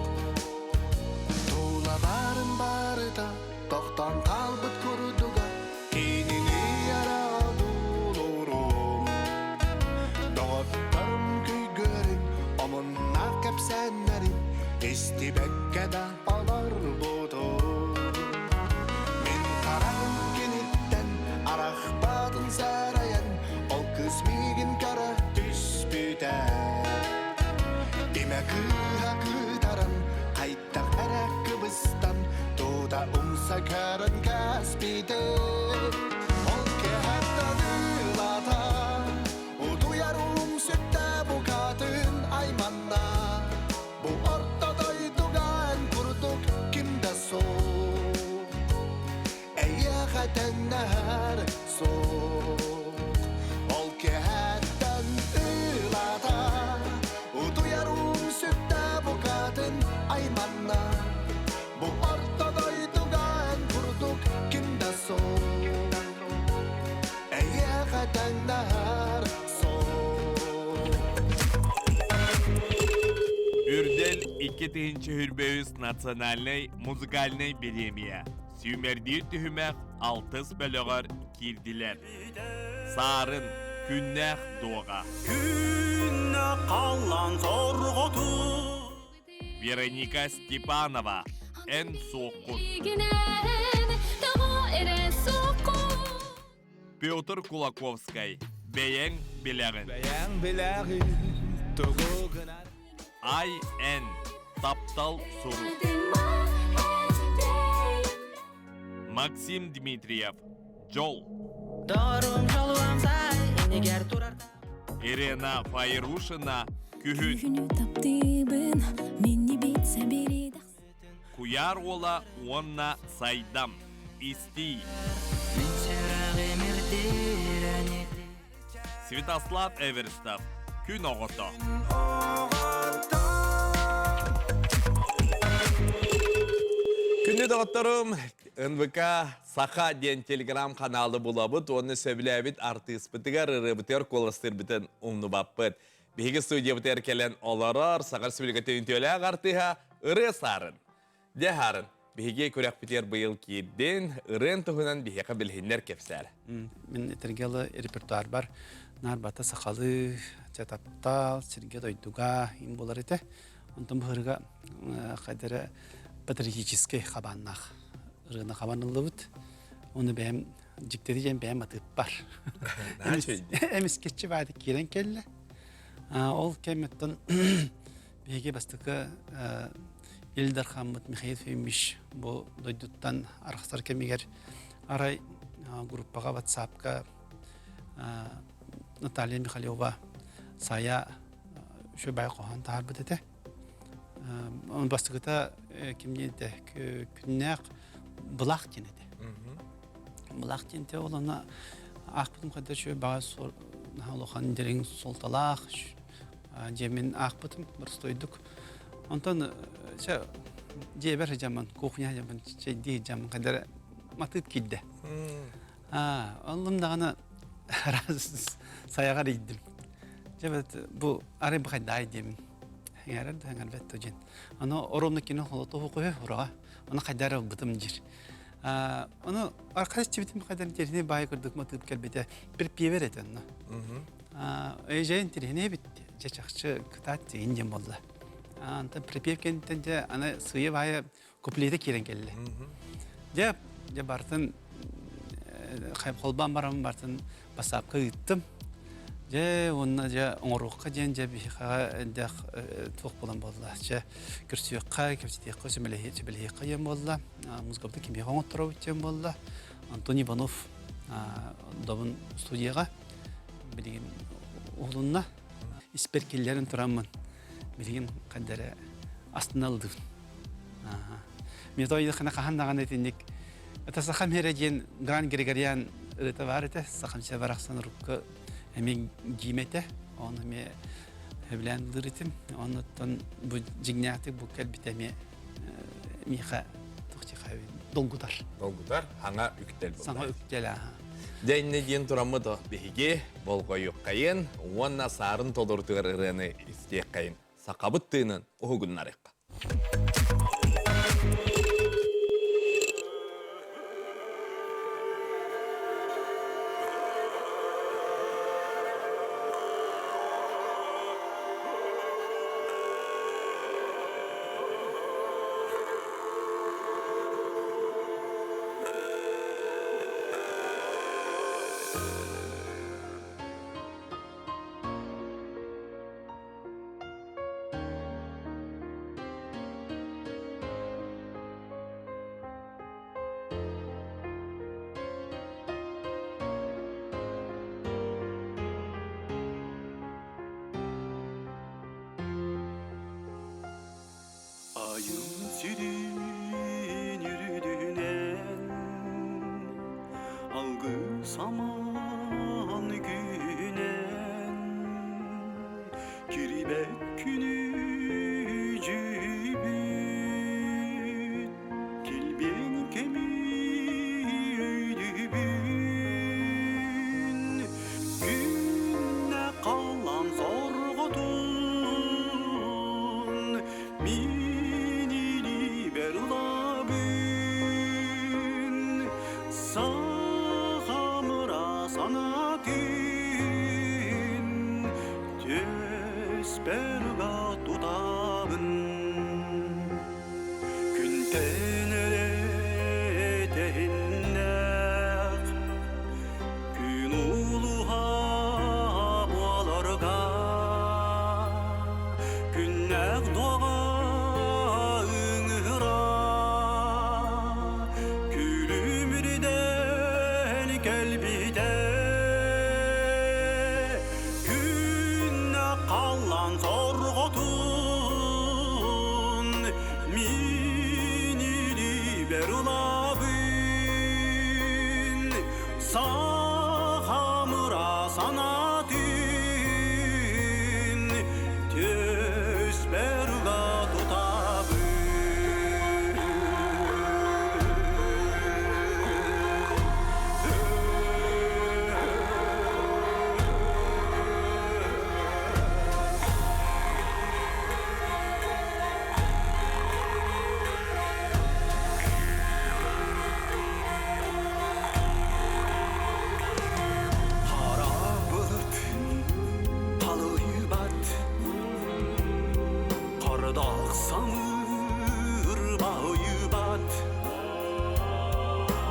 Тула баарын барыта тохтоон хаалбыт курдуга кинини эрэ одуулуурум. Доҕотторум күйгүөрүн, омуннаах кэпсээннэрин истибэккэ да олорбутум. Мин хараҕым киниттэн арахпатын сэрэйэн, ол кыыс миигин көрө түспүтэ. Имэ кыыһа кыытаран, хайдах эрэ кыбыстан, тута умса көрөн кээспитэ. Ол кэһэттэн ыылата, утуйар уум сүттэ букатын айманна. Бу орто дойдуга эн курдук ким да суох, эйиэхэ тэҥнэһэр суох. Ол кэһэттэн ыылата, утуйар уум сүттэ букатын айманна. Бу орто дойдуга эн курдук ким да суох, эйиэхэ тэҥнэһэр Үрдэл 2023 национальнай музыкальнай бириэмийэ сүүмэрдиир түһүмэх алтыс бөлөҕөр киирдилэр. Саарын, күннээх дуоҕа. Күннэ халлан сорҕоту. Вероника Степанова, эн суоххун. Петр Кулаковскай, бэйэҥ билэҕин. Бэйэҥ билэҕин, тугу гынар. Ай Эн, таптал сурук. Максим Дмитриев, Дьол. Ирена Файрушина, Күһүн. Куйаар уола уонна Сайдам. Истии. Святослав Эверстов. Күн оҕото. Күндү доҕотторум, НВК Саха диэн телеграм-каналы булабыт уонна сөбүлээбит артыыспытыгар, ырыабытыгар куоластыырбытын умнубаппыт. Биһиги студиябытыгар кэлэн олорор Саха Республикатын үтүөлээх артыыһа Ырыа Саарын. Дьэ, Саарын, биһиги күрэхпитигэр быйыл киирдин, ырыан туһунан биһиэхэ билиһиннэр кэпсээр. Мин этэргэ репертуарбар. Наар бата сахалыы, чэ таптал, сиргэ-дойдуга им буолар этэ. Онтон быһырга хайдара патриотическай хабааннаах ырыаны хабаныллыбыт. Оны бэйэм дьиктери диэн бэйэм атыыппар. Эмискеччи баады киирэн кэллэ. Ол кэммиттэн биһиги бастакы Ил Дархаммыт Михаил Ефимович бу дойдуттан арахсар кэмигэр арай группаҕа ватсапка Наталья Михалева Сайа үчүгэй хоһоон таһаарбыт этэ. Оны бастакыта кимниин этэ күннээх былаах диэн этэ. Былаах диэн этэ ол аны аахпытым хайда үчүгэй баҕа улахан дириҥ суолталаах дьиэмин аахпытым боростуойдук. Онтон чэ дьиэбэр сыдьаммын кухня сыдьаммын чэйдии сыдьаммын хайда эрэ матыып киирдэ. Оннум даҕаны сайаҕар иийдим. Дьэ бу арай бахайдаай диэмин. Эҥээрэр да эҥэрбэт да диэн. Аны оромно кини холотоһу көһө ураҕа. Аны хайдаар ылбытым диир. Аны аркас чибитим хайдар интересный баай курдук матыып кэлбитэ. Бір пиэбэр этэ онно. Эжэ интересный бит. Дьэ чахчы кытаат диэн диэн болла. Антон припев кэнниттэн дьэ аны сыыйа баайа куплета киирэн кэллэ. Дьэ, дьэ бартын холбоон баран бартын басаапка ыыттым. Дьэ, уонна дьэ оҥоруохха диэн дьэ биһиэхэҕэ элбэх туох буолан буолла. Дьэ, көрсүөххэ, кэпсэтиэххэ, сүбэлэһиэххэ диэн буолла. Музыкабыты кимиэхэ оҥотторобут диэн буолла. Антон Иванов добун студияҕа билигин уһулунна. Испэр киллэрэн тураммын билигин хайда эрэ астына ылдыбын. Мен той хана хаһан даҕаны итинник это сахам эрэ диэн Гран Григорян ырыта баар этэ. Сахамча барахсан урукку эмиэ гиимэтэ. Оны эмиэ сөбүлээн ылыр этим. Оннуттан бу дьиҥнээхтик бу кэлбитэ эмиэ миэхэ долгутар. Долгутар, саҥа үктэл буолар. Саҥа үктэл, аха. Дьэ иннэ диэн тураммыт биһиги болҕойуоххайын уонна саарын толорутугар ырыаны истиэххэйин сахабыт тыынын уһугуннарыахха. Айым сирин үрдүнэн Алгыс аман күнэн Кирибэт күнү дьүбүт Килбиэн кэми өйдүүбүн Күннэ халлаан сорҕотун Мин илиибэр ылабын Сахамыра санаатын Түспэр уга тутабын Күнтэн эрэ тэһиннэх Күн улуһа буоларга Күннээх дуоҕа ыҥыра Күлүмүрдэн кэлбитэ Күннэ халлаан сорҕотун Мин илиибэр ылабын Сахамыра санаатын Түспэр уга тутабын. Хара былыт Ардах самыр байбат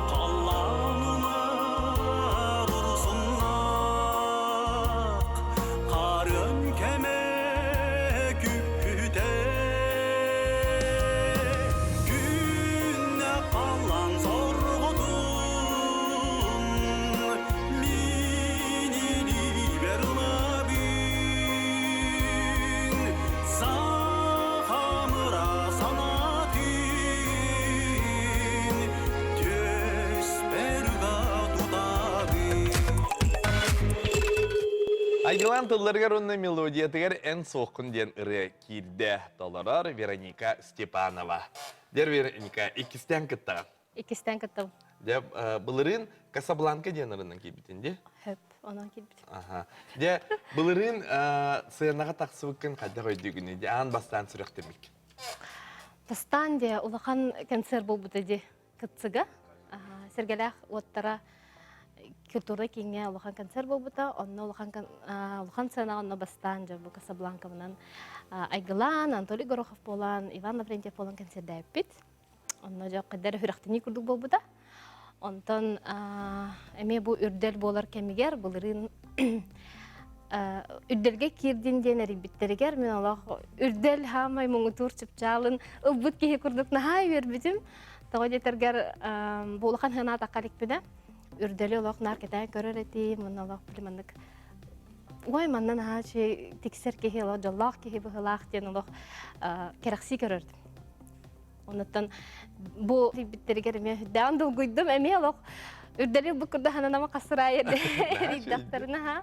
Қалланылар ұрсыннақ Қарын кәме күпте Күнне қалан сорғытын Минини берлабын Сахамыра санатын Төс тутабын Айгылан тылларыгар уонна мелодиятыгар эн суоххун диэн ырыа киирдэ толорор Вероника Степанова. Дэр Вероника, иккистээн кыттаҕын. Иккистээн кыттабын. Дьэ, былырыын Касабланка диэн ырынан киирбитин дии? Хөп, онон киирбитим. Аха. Дьэ, былырыын сыанаҕа тахсыбыккын хайдах өйдүүгүнүй? Дьэ, аан бастаан сүрэхтэммиккин. Бастаан дьэ улахан концерт буолбута дии Кытсыга. Сэргэлээх уоттара культура кииҥҥэ улахан концерт буолбута. Онно улахан улахан сыанаҕа онно бастаан дьэ бу Касабланкабынан айгылаан, Анатолий Горохов буолан, Иван Лаврентьев буолан концердээппит. Онно дьэ хайдах эрэ сүрэхтэнии курдук буолбута. Онтон эмиэ бу үрдэл буолар кэмигэр былырыын үрдэлгэ киирдин диэн эрийбиттэригэр мин олох үрдэл хаамай муҥутуур чыпчаалын ылбыт киһи курдук наһаа үөрбүтүм. Тоҕо диэтэргэр бу улахан сыанаатахха иликпинэ үрдэли олох наар кэтээн көрөр этим, уонна олох били маннык ой манна наһаа үчүгэй тиксэр киһи олох дьоллоох киһи быһыылаах диэн олох кэрэхсии көрөрдүм. Онуттан бу тиийбиттэригэр эмиэ үрдээн долгуйдум, эмиэ олох үрдэли бу курда хананама хасыраайы эрийдэхтэринэ ха.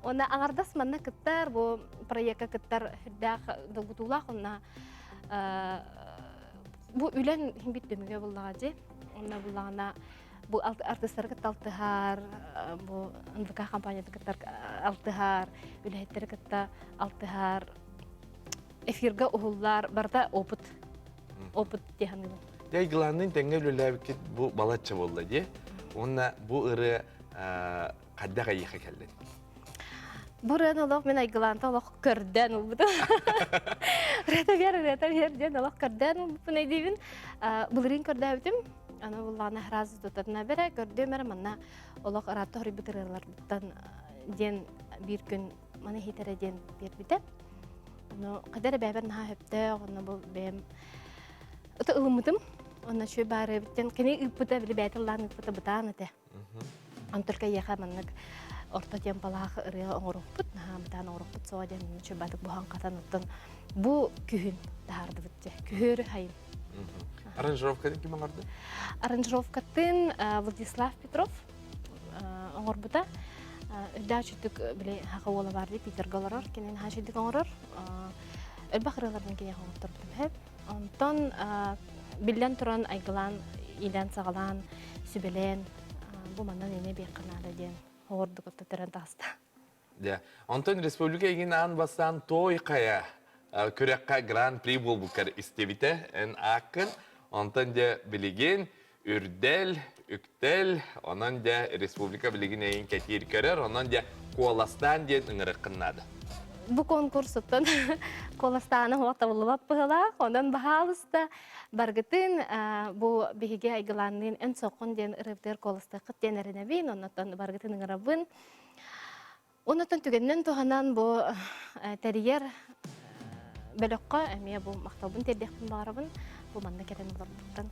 Уонна аҥардас манна кыттар, бу проекка кыттар үрдээх долгутуулаах онна бу үлэн химбит түмүгэ буллаҕа дьи. Онна буллаҕына бу артыыстары кытта алтыһар, бу НВК компанияты кытта алтыһар, үлэһиттэри кытта алтыһар, эфирга уһуллар барыта опыт опыт дии саныыбын. Дьэ, главный тэҥҥэ үлэлээбиккит бу балачча буолла дии. Уонна бу ырыа хайдах эйиэхэ кэллин? Бу ырыаны олох мин айгылаанта олох көрдөөн ылбытым. Ырыата биэр, ырыата биэр диэн олох көрдөөн ылбыппын өйдүүбүн. Былырыын көрдөөбүтүм. Аны буллаҕына сразу тутатына бере көрдүөм эрэ манна олох ыраатта хоруйбут ырыаларбыттан диэн биир күн маны иһитэрэ диэн биэрбитэ. Ону хайда эрэ бэйэбэр наһаа сөптөөх, онно бу бэйэм ото ылыммытым. Онно үчүгэй баар эбиттэн кини ыыппыта, били бэйэтэ ыллаан ыыппыта бытаан этэ. Онтон эйиэхэ маннык орто темпалаах ырыа оҥоруохпут, наһаа бытаан оҥоруохпут суоҕа диэн үчүгэй баатык буһан хатан оттон бу күһүн таһаардыбыт дьэ. Күһүөрү хайын. Аранжировкатын ким оҥорду? Аранжировкатын Владислав Петров оҥорбута. Үрдээх үчүгдүк били хаха уола бар дии Питерга олорор, кинини наһаа үчүгдүк оҥорор. Элбэх ырыаларбын киниэхэ оҥотторбутум сөп. Онтон биллэн туран айгылаан, иилээн-саҕалаан, сүбэлээн бу манан эмиэ биэххэ наада диэн оҕордук оттотөрөн таҕыста. Дьэ, онтон республика игин аан бастаан той хайа күрэххэ гран-при буолбуккар истибитэ эн ааккын. Онтон дьэ билигин үрдэл, үктэл, онон дьэ республика билигин эйин кэтиир көрөр, онон дьэ куоластаан диэн ыҥырыккын наада. Бу конкурсуттан куоластааны хуох табыллыбат быһылаах, онон баһаалыста баргытын бу биһиги айгылаанныын эн соққун диэн ырыабытыгар куоластыаххыт диэн эрэнэбин, оннотон баргытын ыҥырабын. Оннотон түгэнинэн туһанан бу тэрийэр бөлөххө эмиэ бу махталбын тиэрдиэхпин баҕарабын. Бу манна кэлэн олорбуттан.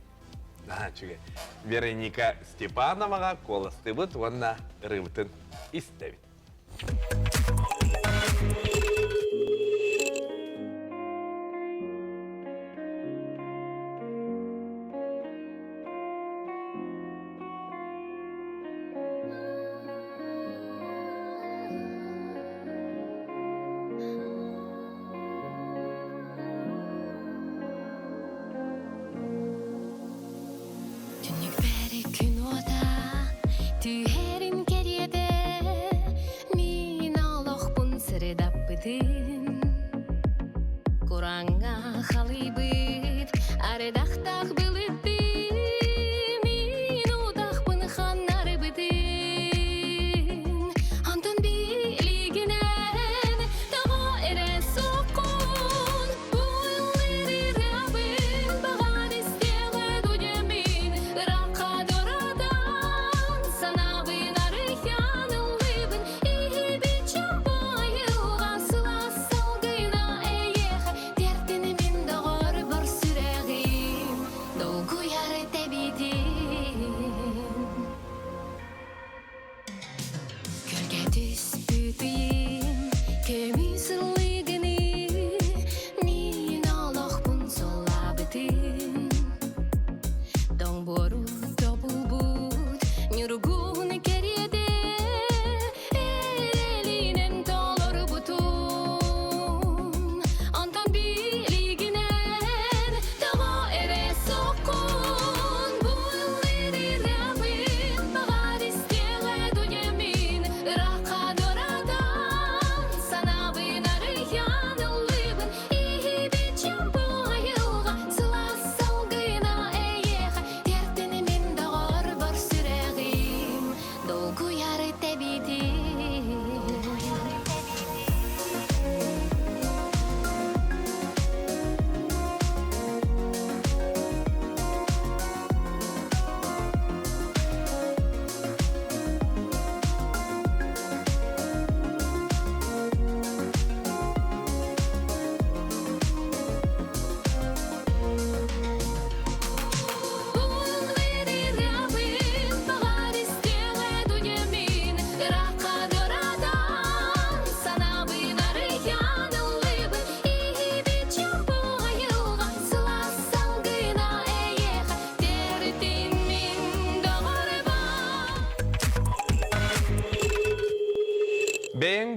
Наһаа үчүгэй. Вероника Степановаҕа куоластыыбыт уонна ырыабытын истэбит. Түннүкпэр күн уота түһэрин кэриэтэ мин олохпун сырдаппытын Кураҥҥа халыйбыт ардахтаах былыттыы мин утахпын ханнарбытын Онтон билигинэн тоҕо эрэ суоххун бу ыллыыр.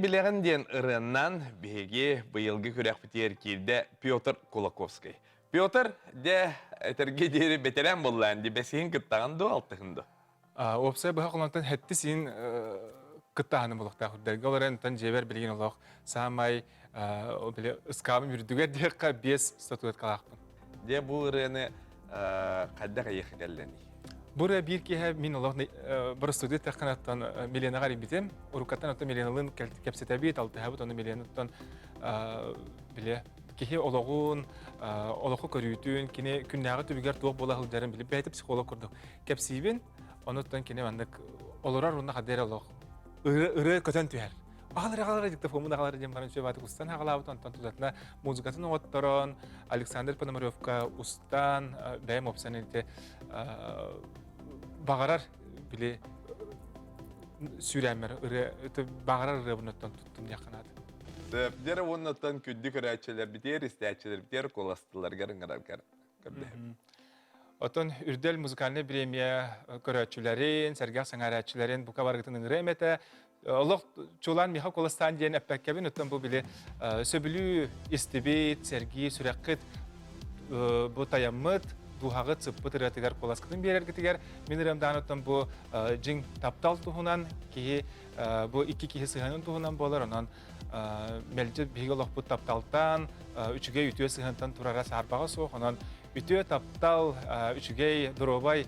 билэҕин диэн ырыаннан биһиги быйылгы күрэхпитигэр киирдэ Петр Кулаковскай. Петр, дьэ, этэргэ диэри бэтэрээн буоллаан дии, бэсиһин кыттаҕын дуо, алтыһын дуо? Уопсай быһа холонтон хэттис син кыттааһыны булуохтаах үрдэлгэ ол эрэн дьиэбэр билигин олох саамай били ыскаабым үрдүгэр диэххэ биэс статуэткалаахпын. Дьэ бу ырыаны хайдах эйиэхэ кэллэний? Бу ырыа биир киэһэ мин олох боростуйдуу эттэххинэ оттон Миленаҕа эрийбитим. Уруккаттан оттон Миленалыын кэпсэтэбит, алтыһабыт, ону Миленаттан били киһи олоҕун, олоху көрүүтүн, кини күннээҕи түбүгэр туох буола сылдьарын билип бэйэтэ психолог курдук кэпсиибин. Онуттан кини маннык олорор уонна хадыр эрэ олох ырыа көтөн түһэр. Аҕалар аҕалар диктофомун аҕалар диэн баран сүбааты устан аҕалаабыт онтон тутатына музыкатын оҥотторон Александр Пономаревка устан бэйэм опсан ити баҕарар били сүүрээммэр ырыа баҕарар ырыабын оттон туттум диэххэ наада. Сөптер уоннаттан күндү көрөөччүлэрбитигэр, истээччилэрбитигэр куоластыларгар ыҥыраргар көрдөһөбүт. Оттон Үрдэл музыкальнай бириэмийэ көрөөччүлэрин, сэргэх сэҥээрээччилэрин бука барыгытын ыҥырыам этэ. Олох чулаан Миха Куластаан диэн эппэккэбин, оттон бу били сөбүлүү истибит, сэргии сүрэххит бу тайаммыт, дууһаҕыт сыппыт ырыатыгар куоласкытын биэрэргитигэр мин ырыам даҕаны оттон бу дьиҥ таптал туһунан киһи бу икки киһи сыһыанын туһунан буолар, онон мэлдьи биһиги олохпут тапталтан, үчүгэй үтүө сыһыантан турара саарбаҕа суох, онон үтүө таптал, үчүгэй, доруобай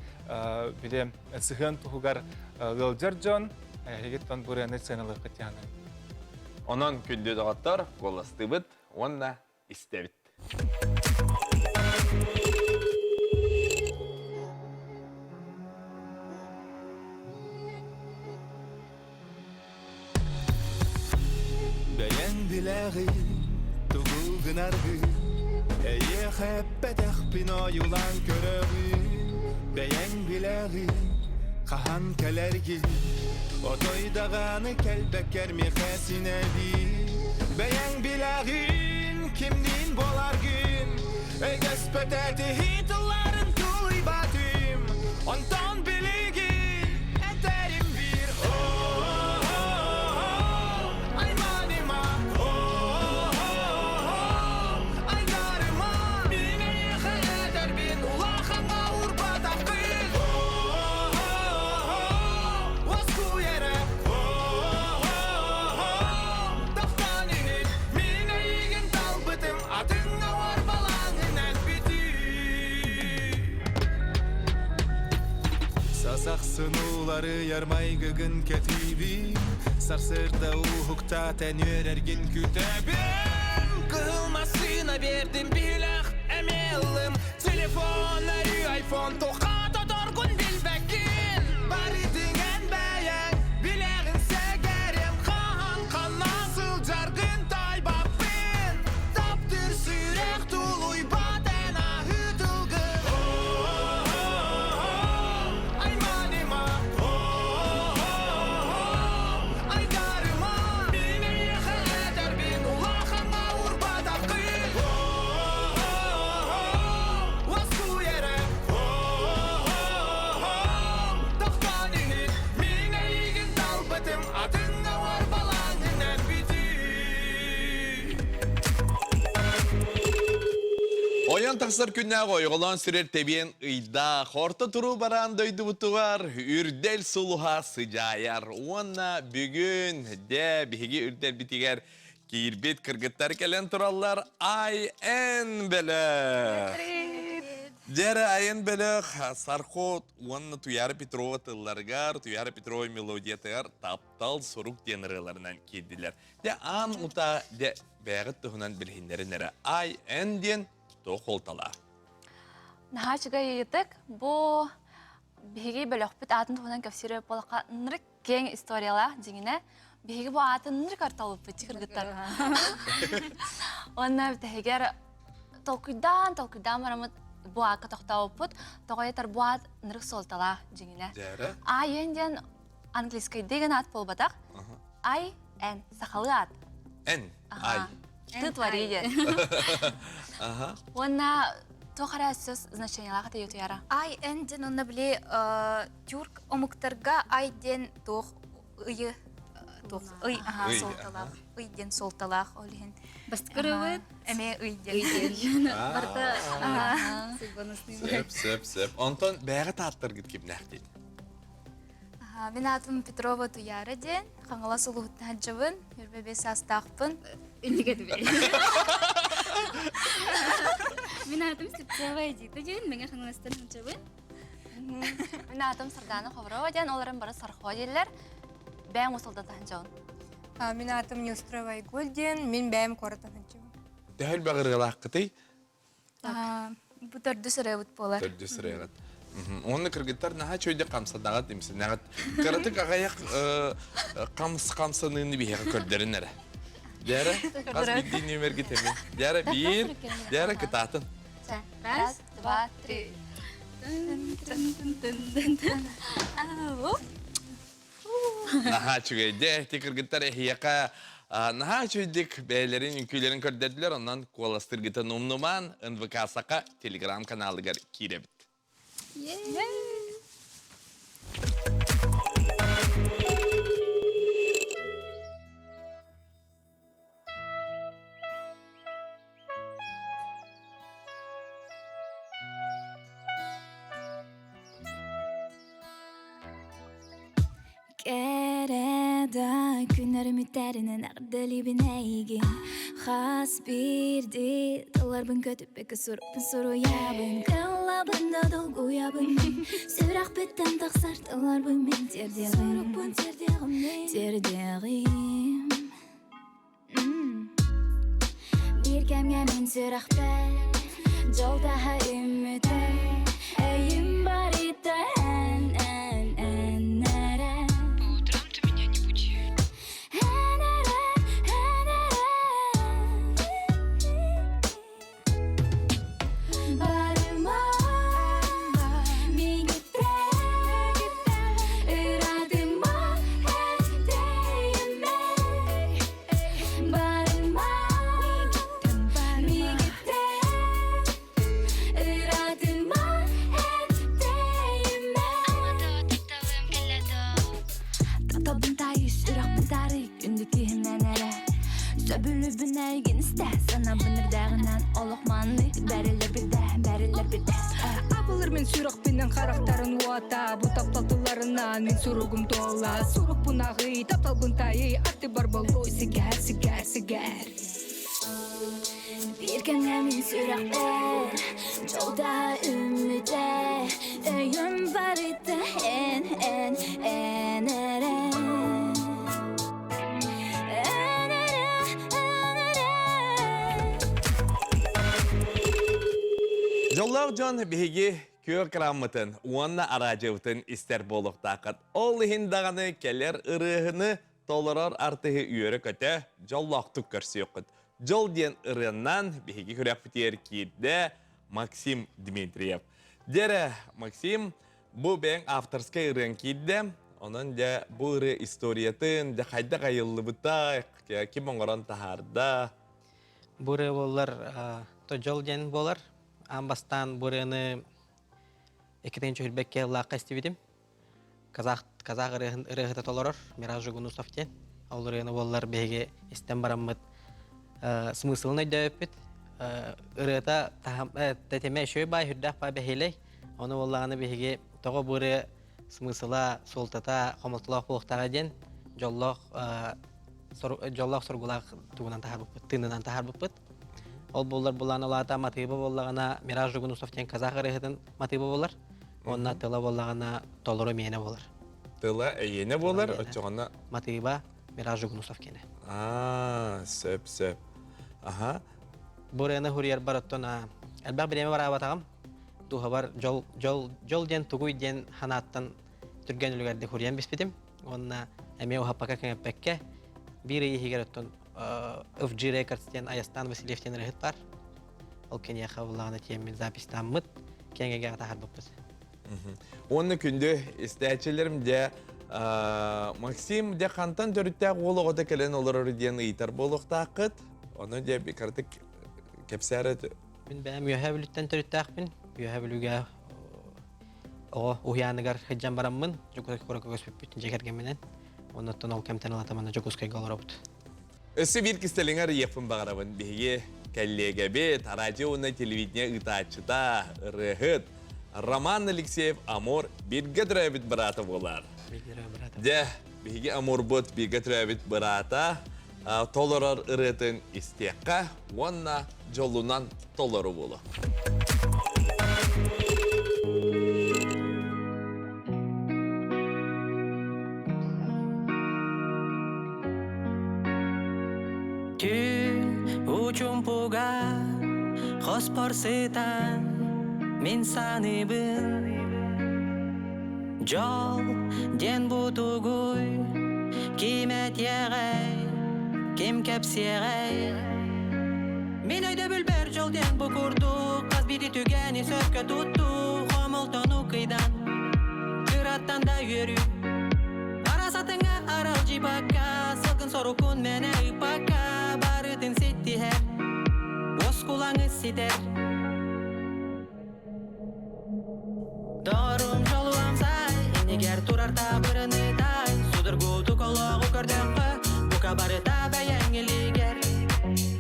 били сыһыан туһугар ыалдьар дьон эһигиттэн бу ырыаны сыаналыаххыт диэххэ Онон күндү доҕоттор, куоластыыбыт уонна истэбит. Бэйэҥ билэҕин тугу гынаргын Эйиэхэ эппэтэхпин ойуулаан көрөҕүн Бэйэҥ билэҕин хаһан кэлэргин Отой даҕаны кэлбэккэр миэхэ синэбин Бэйэҥ билэҕин кимниин буоларгын Өйдөспөтөтүһи тылларын тулуйбатым Онтон билигин этэрим биир Айманыма Айдарыма Мин эйиэхэ этэрбин улахаҥҥа уурбатахпын Уоскуй эрэ Тохтоон иһит Мин эйигин талбытым атыҥҥа уорбалааҥынан бүтүү Сасахсын уларыйар майгыгын кэтиибин Сарсыарда уһуктаатан үөрэргин күтэбин Кыһыл массыына биэрдим биһилэх эмиэ ыллым Телефон өрүү айфон туохха тоторгун билбэккин Барытыҥан бэйэҥ билэҕин сэгэрим Хаһан ханна сылдьаргын таайбаппын Таптыыр сүрэх тулуйбат эн аһыы тылгын Айманыма Айдарыма Мин эйиэхэ этэрбин улахаҥҥа уурбатаххын Уоскуй эрэ Тохтоон иһит Мин эйигин талбытым атыҥҥа уорбалааҥҥынан бүтүү Ойон тахсар күннээх ойоҕолоон сүрэр тэбиэн ыйдаах орто туруу бараан дойдубутугар үрдэл сулуһа сыдьаайар уонна бүгүн дэ биһиги үрдэлбитигэр киирбит кыргыттар кэлэн тураллар Ай-Эн бөлөх. Дьэрэ Ай-Эн бөлөх Сархот уонна Туяра Петрова тылларыгар, Туяра Петрова мелодиятыгар Таптал сурук диэн ырыаларынан киирдилэр. Дьэ аан утаа дьэ бэйэҕит туһунан билиһиннэрин эрэ Ай-Эн диэн туох суолталаах? Наһаа үчүгэй ыйытык. Бу биһиги бөлөхпүт аатын туһунан кэпсиир буоллахха ынырык киэҥ историялаах дьиҥинэ биһиги бу аатын ынырык арталыппыт кыргыттар. Уонна бүтэһигэр толкуйдаан толкуйдаан бараммыт бу аакка тохтообуппут. Тоҕо этэр бу аат ынырык суолталаах дьиҥинэ. Ай-Эн диэн английскайдыы гына аат буолбатах. Ай Эн сахалыы аат. Эн Ай. Ты твори диэн. Уонна туох эрэ сөз значениялаах этэ Ютуяра. Ай эн диэн онно били тюрк омуктарга ай диэн туох ыйы. туох ый аха Ый, суолталаах. Ый диэн суолталаах ол иһин. Бастакырыбыт эмиэ ый диэн. Барыта Сөп, сөп, сөп. Онтон бэйэҕит ааттаргыт кимнээх диэн? Мин аатым Петрова Туяра диэн, Хаҥалас улууһуттан сылдьабын, 25 саастаахпын. Иннигэ Мин аатым Слепцова Эдита диэн, Мэҥэ Хаҥаластан сылдьабын. Мин аатым Сардаана Ховрова диэн, ол эрэн бары Сархо дииллэр. Бэйэм усулдан таһынчабын. Мин аатым Неустроева Айгуль диэн, мин бэйэм куораттан сылдьабын. Төһө элбэх ырыалааххытый? Бу төрдүс ырыабыт буолар. Төрдүс ырыаҕыт. Уонна кыргыттар наһаа чөйдө хамсадаҕыт, имсэнэҕит. Кыратык аҕайах хамс хамсаныыны биһиэхэ көрдөрүн эрэ. Дьээрэ, хас биирдии нүөмэргит эмиэ. Дьээрэ биир, дьээрэ кытаатын. Раз, два, три. Наһаа үчүгэй. Дьэ, ити кыргыттар эһиэхэ наһаа үчүгэйдик бэйэлэрин үҥкүүлэрин көрдөрдүлэр. Онон куоластыыргытын умнумаан НВК Саха телеграм-каналыгар киирэбит. Кэрэ да күннэрим үттэринэн эҕэрдэлиибин эйигин Хас биирдии тылларбын көтүппэккэ сурукпун суруйабын Кыллабын да долгуйабын мин Сүрэхпиттэн тахсар тылларбын мин тиэрдиэҕим Сурукпун тиэрдиэҕим мин Тиэрдиэҕим Биир кэмҥэ мин сүрэхпэр дьол таһа үммүтэ Өйүм барыта эн, эн, эн эрэ По утрам ты меня не буди. Эн эрэ, эн эрэ Барыма миигиттэн ыратыма этэйимэ Барыма миигиттэн ыратыма этэйимэ Тапталбын таайыс, сүрэхпин таарый, күндү киһимнэн эрэ Сөбүлүүбүн эйигин истэ, санаабын эрдээҕинэн олох маннык бэриллэр бирдэ, бэриллэр бирдэ Абылыр мин сүрэхпинэн харахтарын уота, бу таптал тылларынан мин суругум туола. Сурукпун аҕый, тапталбын таайый, аттыбар боллой сигэр, сигэр, сигэр. Биир кэмҥэ мин сүрэхпэр дьол да үммүтэ Өйүм барыта эн, эн, эн эрэ Эн эрэ, эн эрэ Дьоллоох дьон биһиги күөх экраммытын уонна араадьыбытын истэр буолуохтааххыт. Ол иһин даҕаны кэлэр ырыаһыны толорор артыһы үөрэ-көтө, дьоллоохтук көрсүөххүт. Дьол диэн ырыаннан биһиги күрэхпитигэр киирдэ Максим Дмитриев. Дьэрэ, Максим, бу бэйэҥ авторскай ырыаҥ киирдэ. Онон дьэ бу ырыа историятын, дьэ хайдах айыллыбыта, ким оҥорон таһаарда? Бу ырыа буоллар, то дьол диэн буолар. Аан бастаан бу ырыаны 2 чөһүлбэккэ ыллаахха истибитим. Казах казах ырыаһын ырыаһыта толорор Мираж Жугунусов диэн. Ол ырыаны буоллар биһиги истэн бараммыт смыслын өйдөөбүппүт. Ырыата тэтимэ үчүгэй баай, үрдээх баай бэһиэлэй. Ону буоллаҕына биһиги тоҕо бу ырыа смысла, суолтата хомолтолоох буолуохтааҕа диэн дьоллоох дьоллоох соргулаах тугунан таһаарбыппыт, тыынынан таһаарбыппыт. Ол буоллар булаан улаата матыыба буоллаҕына Мираж Жугунусов диэн казах ырыаһытын матыыба буолар. Уонна тыла буоллаҕына толору миэнэ буолар. Тыла эйиэнэ буолар, оччоҕуна Матыыба Мираж Жугунусов киэнэ. Аа, сөп, сөп. Аха. Бу ырыаны хуруйарбар оттон элбэх бириэмэ бараабатаҕым. Дууһабар дьол, дьол, дьол диэн тугуй диэн ханааттан түргэн үлүгэрдик хуруйан биспитим. Уонна эмиэ уһаппакка кэҥэппэккэ биир ый иһигэр оттон FG Records диэн Айастан Васильев диэн ырыһыт бар. Ол киниэхэ буллаҕына тиэммит записьтаммыт, киэҥ эйгэҕэ таһаарбыппыт. Уонна күндү истээччилэрим дьэ Максим дьэ хантан төрүттээх уол оҕото кэлэн олорор диэн ыйытар буолуохтааххыт. Ону дьэ кыратык кэпсээрэ Мин бэйэм Үөһээ Бүлүүттэн төрүттээхпин. Үөһээ Бүлүүгэ оҕо уһуйааныгар сылдьан бараммын, Дьокуускай куоракка көспүппүт дьиэ кэргэмминэн. Оннуттан ол кэмтэн ылата манна Дьокуускайга олоробут. Өссө биир кистэлэҥэр ыйыахпын баҕарабын. Биһиги кэллиэгэбит, радио уонна телевидение ыытааччыта, ырыаһыт Роман Алексеев Амур бииргэ төрөөбүт быраата буолар. Дьэ, биһиги Амурбут бииргэ төрөөбүт быраата толорор ырыатын истиэххэ уонна дьолунан толору буолуо. Түүн учумпуга хоспор сытан мин саныыбын Дьол диэн бутугуй ким этиэҕэй, ким кэпсиэҕэй Мин өйдөбүлбэр дьол диэн бу курдук хас биирдии түгэни сөпкө туттуу хомолтону кыйдан кыраттан да үөрүү Араас атыҥа аралдьыйбакка сылгын сорукун мэнэ ыыппакка барытын ситтиһэр уоскулаҥы ситэр Дорум дьолуом сай, иннигэр турар таабырыны тай, судургутук олоҕу көрдөххө, бука барыта бэйэҥ илиигэр.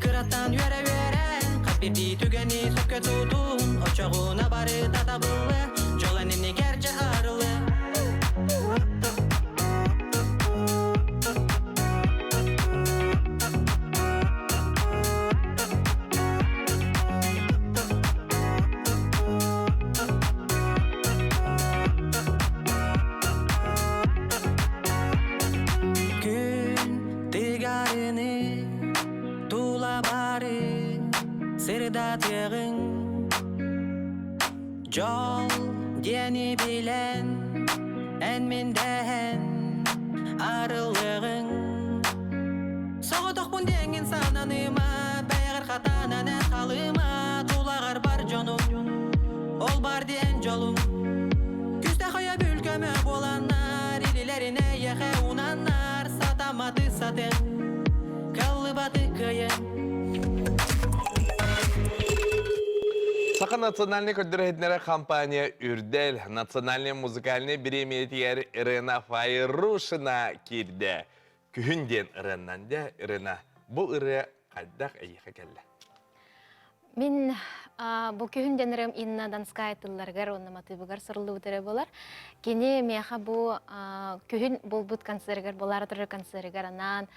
Кыраттан үөрэ-үөрэ, хас биирдии түгэни сөпкө тутун, оччоҕуна барыта табыллы, дьол эн иннигэр дьэ арылы. Күн тыгарыны тула бары сырдатыаҕыҥ Дьол диэни билэн эн мин дэһэн арыллыаҕыҥ Соҕотохпун диэҥҥин сананыма бэйэҕэр хатанан эн халыма тулаҕар бар дьонуҥ ол бар диэн дьолуҥ Күстэх өйөбүл көмө буоланнар илилэрин эйиэхэ уунаннар сатамматы сатыҥ кыллыбаты кыайыҥ Саха национальнай көрдөрөр компания Үрдэл национальнай музыкальнай бириэмийэтигэр Ирена Файрушина киирдэ. Күһүн диэн ырыаннан дьэ, Ирена, бу ырыа хайдах эйиэхэ кэллэ? Мин бу күһүн диэн ырыам Инна Донская тылларыгар уонна матыыбыгар суруллубут ырыа буолар. Кини миэхэ бу күһүн буолбут концерыгар, буолаары турар концерыгар анаан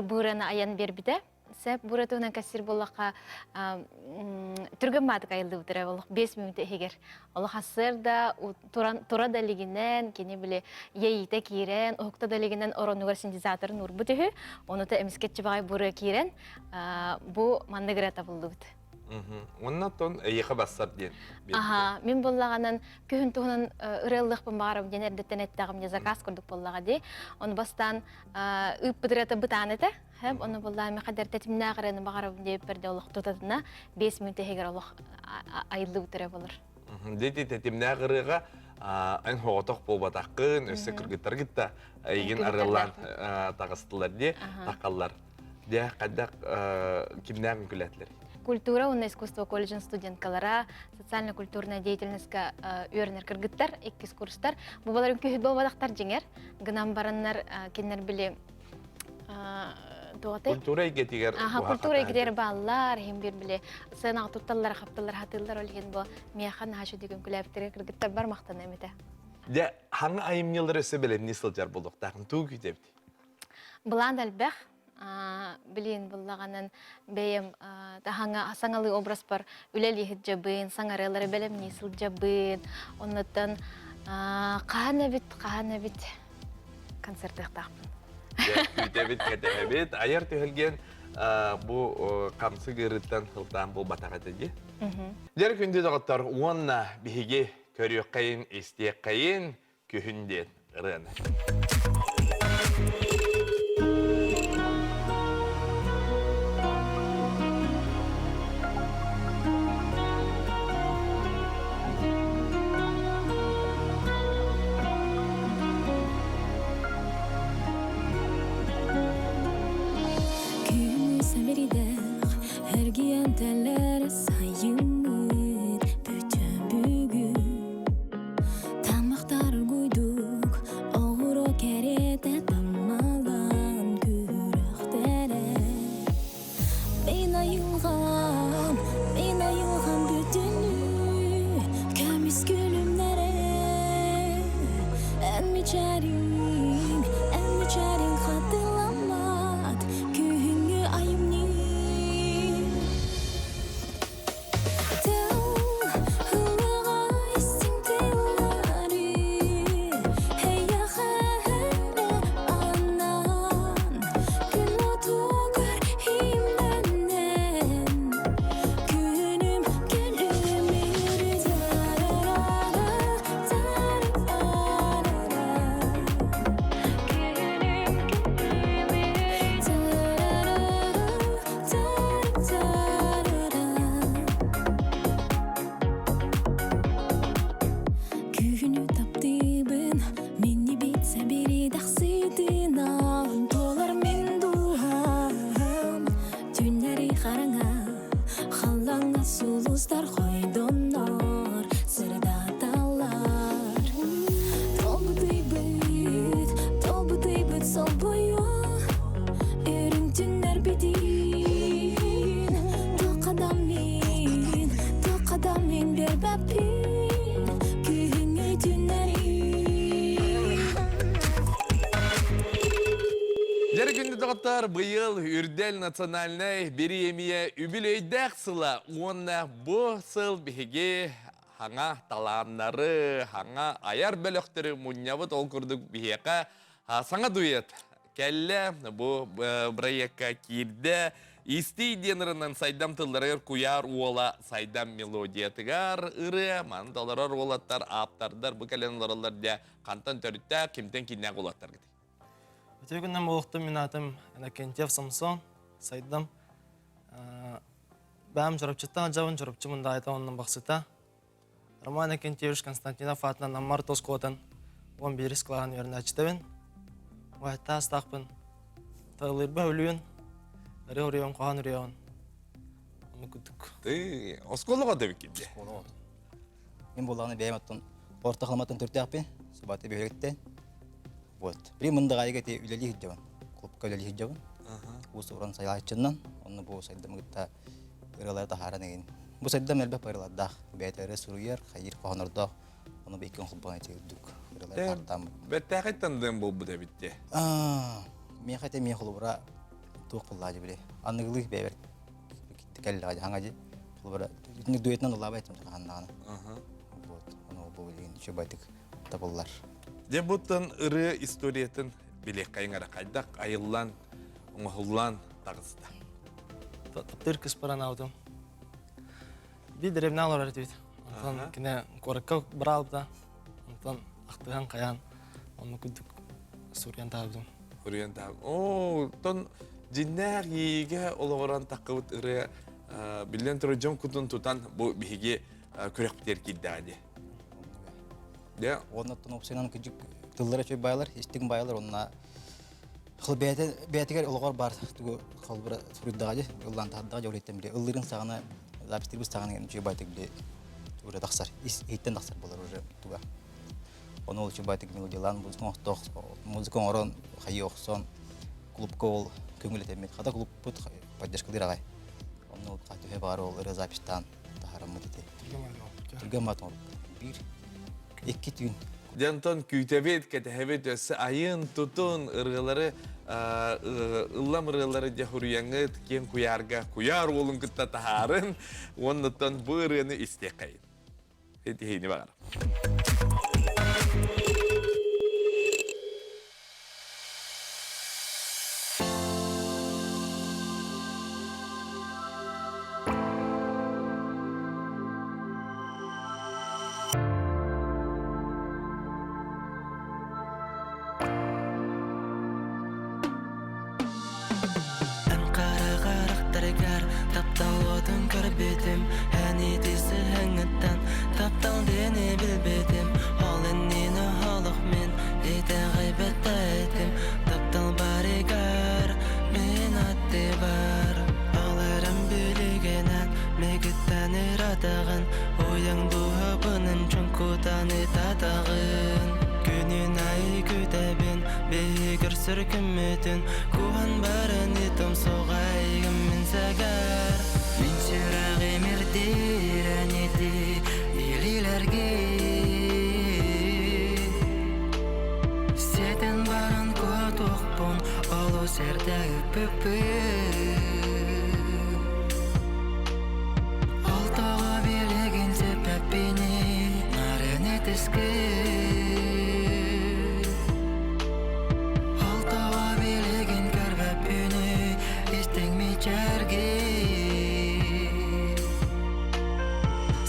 бу ырыаны айан биэрбитэ. Сөп бу туһунан кэссир буоллахха түргэн маатык айыллыбыт эрэ олох 5 мүнүүтэ иһигэр олох ассыар да туран тура да илигинэн кини били иэйиитэ киирэн уһукта да илигинэн оронугар синтезаторын уурбут үһү ону та эмискэччи баҕай буруя киирэн бу маннык эрэ табыллыбыт. Онно тон эйиэхэ бассар диэн. Аха, мин буоллаҕынан күһүн туһунан ырыаллыахпын баҕарабын диэн эрдэттэн эттэҕим дьэ заказ курдук буоллаҕа дии. Ону бастаан ыыппыт ырыата бытаан этэ. Хэм ону буоллаҕа миэхэ тэтимнээх ырыаны баҕарабын диэбиппэр де олох тутатына 5 мүнүүтэ иһигэр олох айыллыбыт эрэ болор. Дети тэтимнээх ырыаҕа эн хоҕотох буолбатаххын, өссө кыргыттар кытта эйигин арыаллаан таҕыстылар дии, таххаллар. Дьэ, хайдах кимнээх үҥкүүлээтилэр? Культура уонна искусство колледжын студенткалара, социально-культурная деятельностька үөрэнэр кыргыттар, иккис курстар. Бу балар үҥкүүһүт буолбатахтар дьиҥэр. Гынан бараннар кинилэр били Культура эйгэтигэр Аха, культура эйгэтигэр бааллар, иһин бир били сценаҕа тутталлар, хапталлар, хатыыллар, ол иһин бу миэхэ наһаа үчүгэй үҥкүүлээбиттэргэ кыргыттар бар махтана эмитэ. Дьэ, хаҥа айымньылар өссө бэлэмнии сылдьар буолуохтаахын тугу күүтэбит? Былаан элбэх. Билин буллаҕанан бэйэм таһаҥа саҥалыы образпар үлэлии сылдьабын, саҥарыалары бэлэмнии сылдьабын. Оннуттан хаһан эбит, хаһан эбит концертыахтаахпын. Күүтэбит, кэтэһэбит. Айар түһүлгэн бу хамсык ыарыыттан сылтаан буолбатах этэ дии. Дьэр күндү доҕоттор, уонна биһиги көрүөххэйин, истиэххэйин күһүн диэн ырыаны. Күнү сэмэридэх эргийэн тэлэр сайыммыт бүтүн бүгүн Таммахтар угуйдук оҕуруо кэриэтэ. Сулустар хойдоннор сырдаталлар Толбутуйбут, толбутуйбут солбуйу Үрүҥ түннэр битин Туохха мин, туохха мин биэрбэппин Күһүҥҥү түннэрин Дьэрэ күндү доҕоттор, быйыл Үрдэл национальнай бириэмийэ үбүлүөйдээх сыла уонна бу сыл биһиги хаҥа талааннары, хаҥа айар бөлөхтөрү мунньабыт. Ол курдук биһиэхэ саҥа дуэт кэллэ, бу бырайыакка киирдэ. Истий диэн ырынан сайдам тылларыгар куйаар уола сайдам мелодиятыгар ырыа, маны толорор уолаттар, ааптардар бу кэлэн олороллор дьэ хантан төрүттээх, кимтэн кииннээх уолаттаргыт? Үтүө күннэн буолуохтун мин аатым Иннокентьев Самсон, сайдам. Бэйэм Чурапчыттан сылдьабын, Чурапчы Мындаайта уонна Бахсыта. Роман Иннокентьевич Константинов аатынан Амма орто оскуолатын 11 кылааһын үөрэнээччитэбин. Уһаттаа астаахпын. Тыллыырба өлүүн, ырыа уруйуон, хоһоон уруйуон. Оннук курдук. Ты оскуолаҕа да биккидде. Мин буоллаҕына бэйэм оттон орто халаматтан төрдөөхпүн, субаты бөһүөлэктэн. Вот. При мындаҕайга ити үлэлии сылдьабын. Клубка үлэлии сылдьабын. Уус-уран сайааччыннан, онно бу сайдамы кытта ырыалары таһааран игин. Бу сайдам элбэх ырыалардаах. Бэйэтэ ырыа суруйар, хайыыр хоһонордоох. Ону бу икки холбоон ити үрдүк ырыалары таһаартааммыт. Бэртээхэй тандем буолбут эбит дии. Миэхэ ити миэ холобура туох буоллаа дии били. Аныгылыы бэйэбэр кэллэҕэ дии хаҥа дии. Холобура итинник дуэтынан ыллаабай этим хаһан Вот. Ону бу билигин үчүгэйдик табыллар. Дьэ буттан ырыа историятын билиэххэйиҥ эрэ хайдах айыллан, оҥоһуллан таҕыста? Таптыыр кыспар анаабытым. Биир дэриэбинэ олорор этибит. Онтон кини куоракка бараалбыта. Онтон ахтыһан хайаан онну курдук суруйан таабытым. Суруйан таабыт. Оо, оттон дьиннээх иэйиигэ олоҕуран таххыбыт ырыа биллэн турар дьон кутун тутан бу биһиги күрэхпитигэр киирдэҕэ дии. Дьэ, оннуттан уопсайынан кыдьык тыллара үчүгэй баайлар, истиҥ баайлар уонна хыл бэйэтэ бэйэтигэр олоҕор баар тугу холбура суруйдаҕа дии, ыллаан таһардаҕа дии, ол били ыллыырын саҕана запистыырбыт саҕана үчүгэй баайтык били уже тахсар, ис иһиттэн тахсар буолар уже туга. Ону ол үчүгэй баайтык мелодиялаан музыка оҥохтоох музыка оҥорон хайыы охсон клубка ол көҥүл этэммит. Хата клубпут поддержкалыыр аҕай. Онно ол төһө баҕар ол ырыа запистаан таһараммыт ити. Түргэн баат Биир, икки түүн. Дьонтон күүтэбит, кэтэһэбит өссө айын, тутун, ырыалары ыллам ырыалары дьэ хуруйаҥыт киэҥ куйаарга куйаар уолун кытта таһаарын уоннуттан бу ырыаны истиэххэйин. Итиһиини баҕар. Эн хара харахтарыгар таптал уотун көрбүтүм Эн ити сыһыҥҥыттан таптал диэни билбитим Ол иннинэ олох мин итэҕэйбэт да этим Таптал барыгар мин аттыбар Ол эрэн билигинэн мигиттэн ыратаҕын Уйаҥ дууһабынан чуҥкутан ытатаҕын Күнүн айы күтэбин биһигэр сүргүммүтүн Куһан баран итом соҕайгым мин сэгэр Мин сүрэҕим ирдиирэн ити илиилэргин Сиэтэн баран куотуохпун олус эрдэ ыппыппын Ол тоҕо билигин сиппэппиний нарын этискин Ол тоҕо билигин көрбөппүнүй истиҥ мичээргин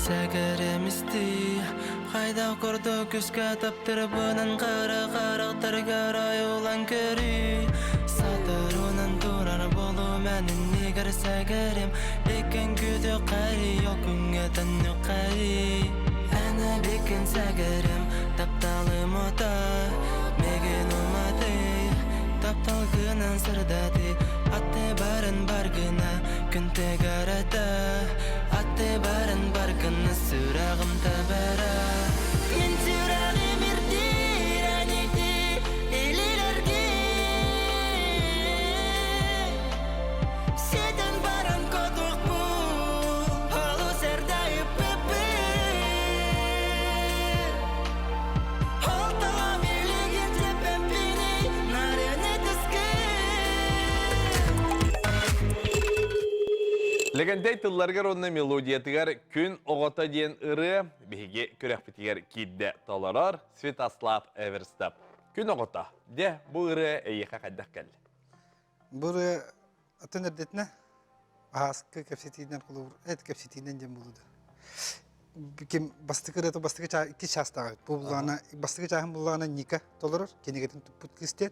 Сэгэрэм истии хайдах курдук күүскэ таптырбынан хара харахтаргар ойуулан көрүй Сатарынан турар болуу мен иннигэр сэгэрим Иккин күтү карий ол күҥҥэ төннү карий Эн эбиккин сэгэрим тапталым ота Мигин уматый тапталгынан сырдатый Атты барын бар гына күн тыгарата Атты барын Лэгэнтэй тылларыгар уонна мелодиятыгар Күн оҕото диэн ырыа биһиги күрэхпитигэр киирдэ толорор Святослав Эверстов. Күн оҕото, дьэ бу ырыа эйиэхэ хайдах кэллэ? Бу ырыа атын эрдэтинэ ааскы кэпсэтиинэн холобур эт кэпсэтиинэн диэн буолуо да. Ким бастакы ырыата бастакы чаа икки чаастаах эбит. Бу буллаҕына бастакы чааһын буллаҕына Ника толорор, кинигэтин туппут кыыс диэн.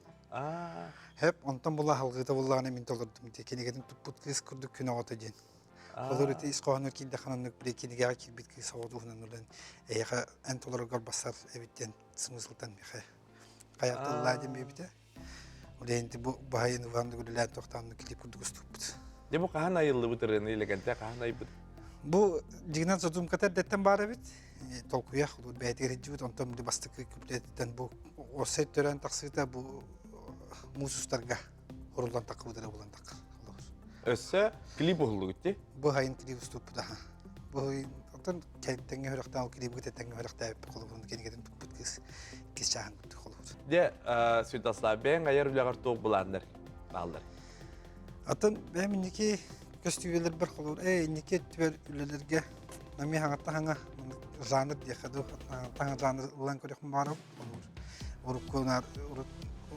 Хэп, онтон була халгыта буллаҕына мин толордум дии. Кинигэтин туппут кыыс курдук күн оҕото диэн. Олор ити ис хоһоонугар киирдэххинэ оннук били кинигэҕэ киирбит кыыс оҕо туһунан ылан эйиэхэ эн толороргор бассар эбит диэн смыслтан миэхэ хайа тыллаа диэн биэрбитэ. Ол иһин бу баһайын ылан үлэлээн тохтоон клип курдук устубут. Дьэ бу хаһан айыллыбыт ырыаны илэгэнтэ хаһан айбыт? Бу дьиҥинэн содумката эрдэттэн баар эбит. Толкуйах бэйэтигэр илдьибит, онтон били бастакы куплетиттэн бу осай төрөөн тахсыыта бу муус устарга уруллан таххыбыт эрэ булан таххар. Өссө клип уһуллугут ти? Бу хайын клип уступпут аха. Бу оттон тэҥҥэ үрөхтөөх клибигит тэҥҥэ үрөхтөөбүт холобурун кинигэтин туппут кыыс кис чааһын холобур. Дьэ, Святослав, бэйэҥ айар үлэҕэр туох былааннар бааллар? Атын бэйэм инники көстүүлэрбэр холобур, ээ инники өттүбэр үлэлэргэ намми хаҥатта хаҥа жанр диэххэ дуу, хаҥатта жанр ылан көрүөхпүн баҕарабын. Холобур, урукку наар урут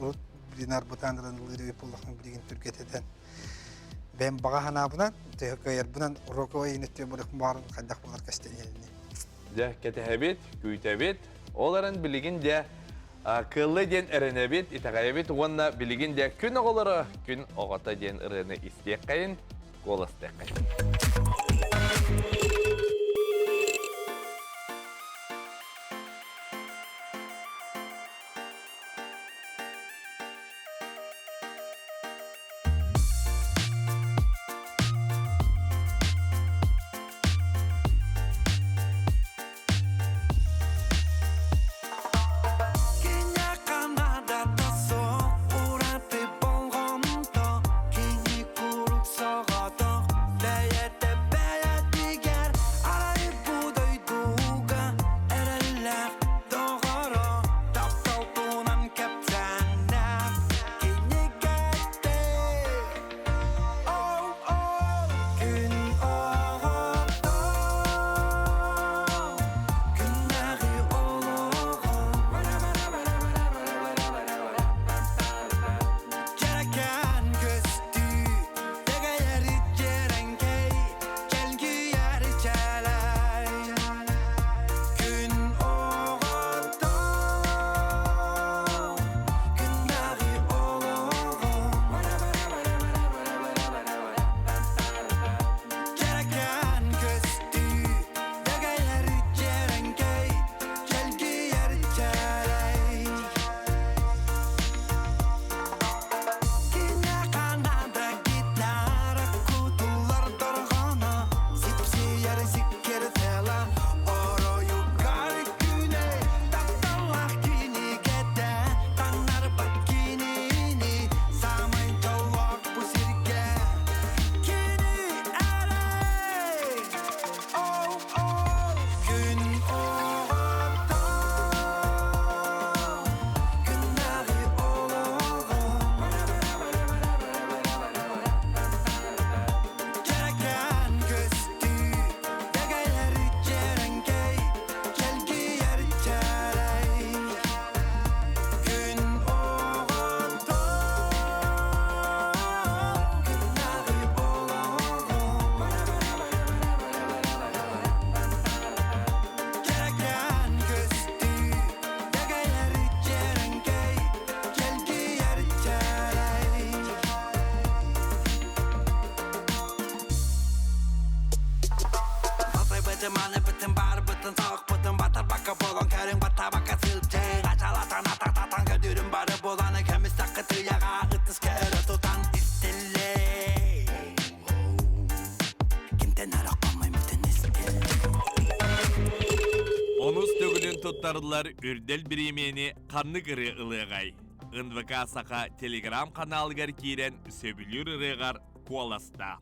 урут билинар бытааныран ылыыр эбит буоллахпына билигин түргэтэтэн бэйэм баҕа санаабынан, төһө кыайарбынан уроковай өттүбэр барыахпын баҕарабын хайдах буолар көстөн Дьэ, кэтэһэбит, күүтэбит. Ол эрэн билигин дьэ кыалла диэн эрэнэбит, итэҕэйэбит уонна билигин дьэ күн оҕолоро, күн оҕото диэн ырыаны истиэххэйин, куоластыаххайын. Онус төгүлүн туттарыллар үрдэл бириэмийэни ханнык ырыа ылыаҕай? НВК Саха телеграм-ханаалыгар киирэн сөбүлүүр ырыаҕар куоласта.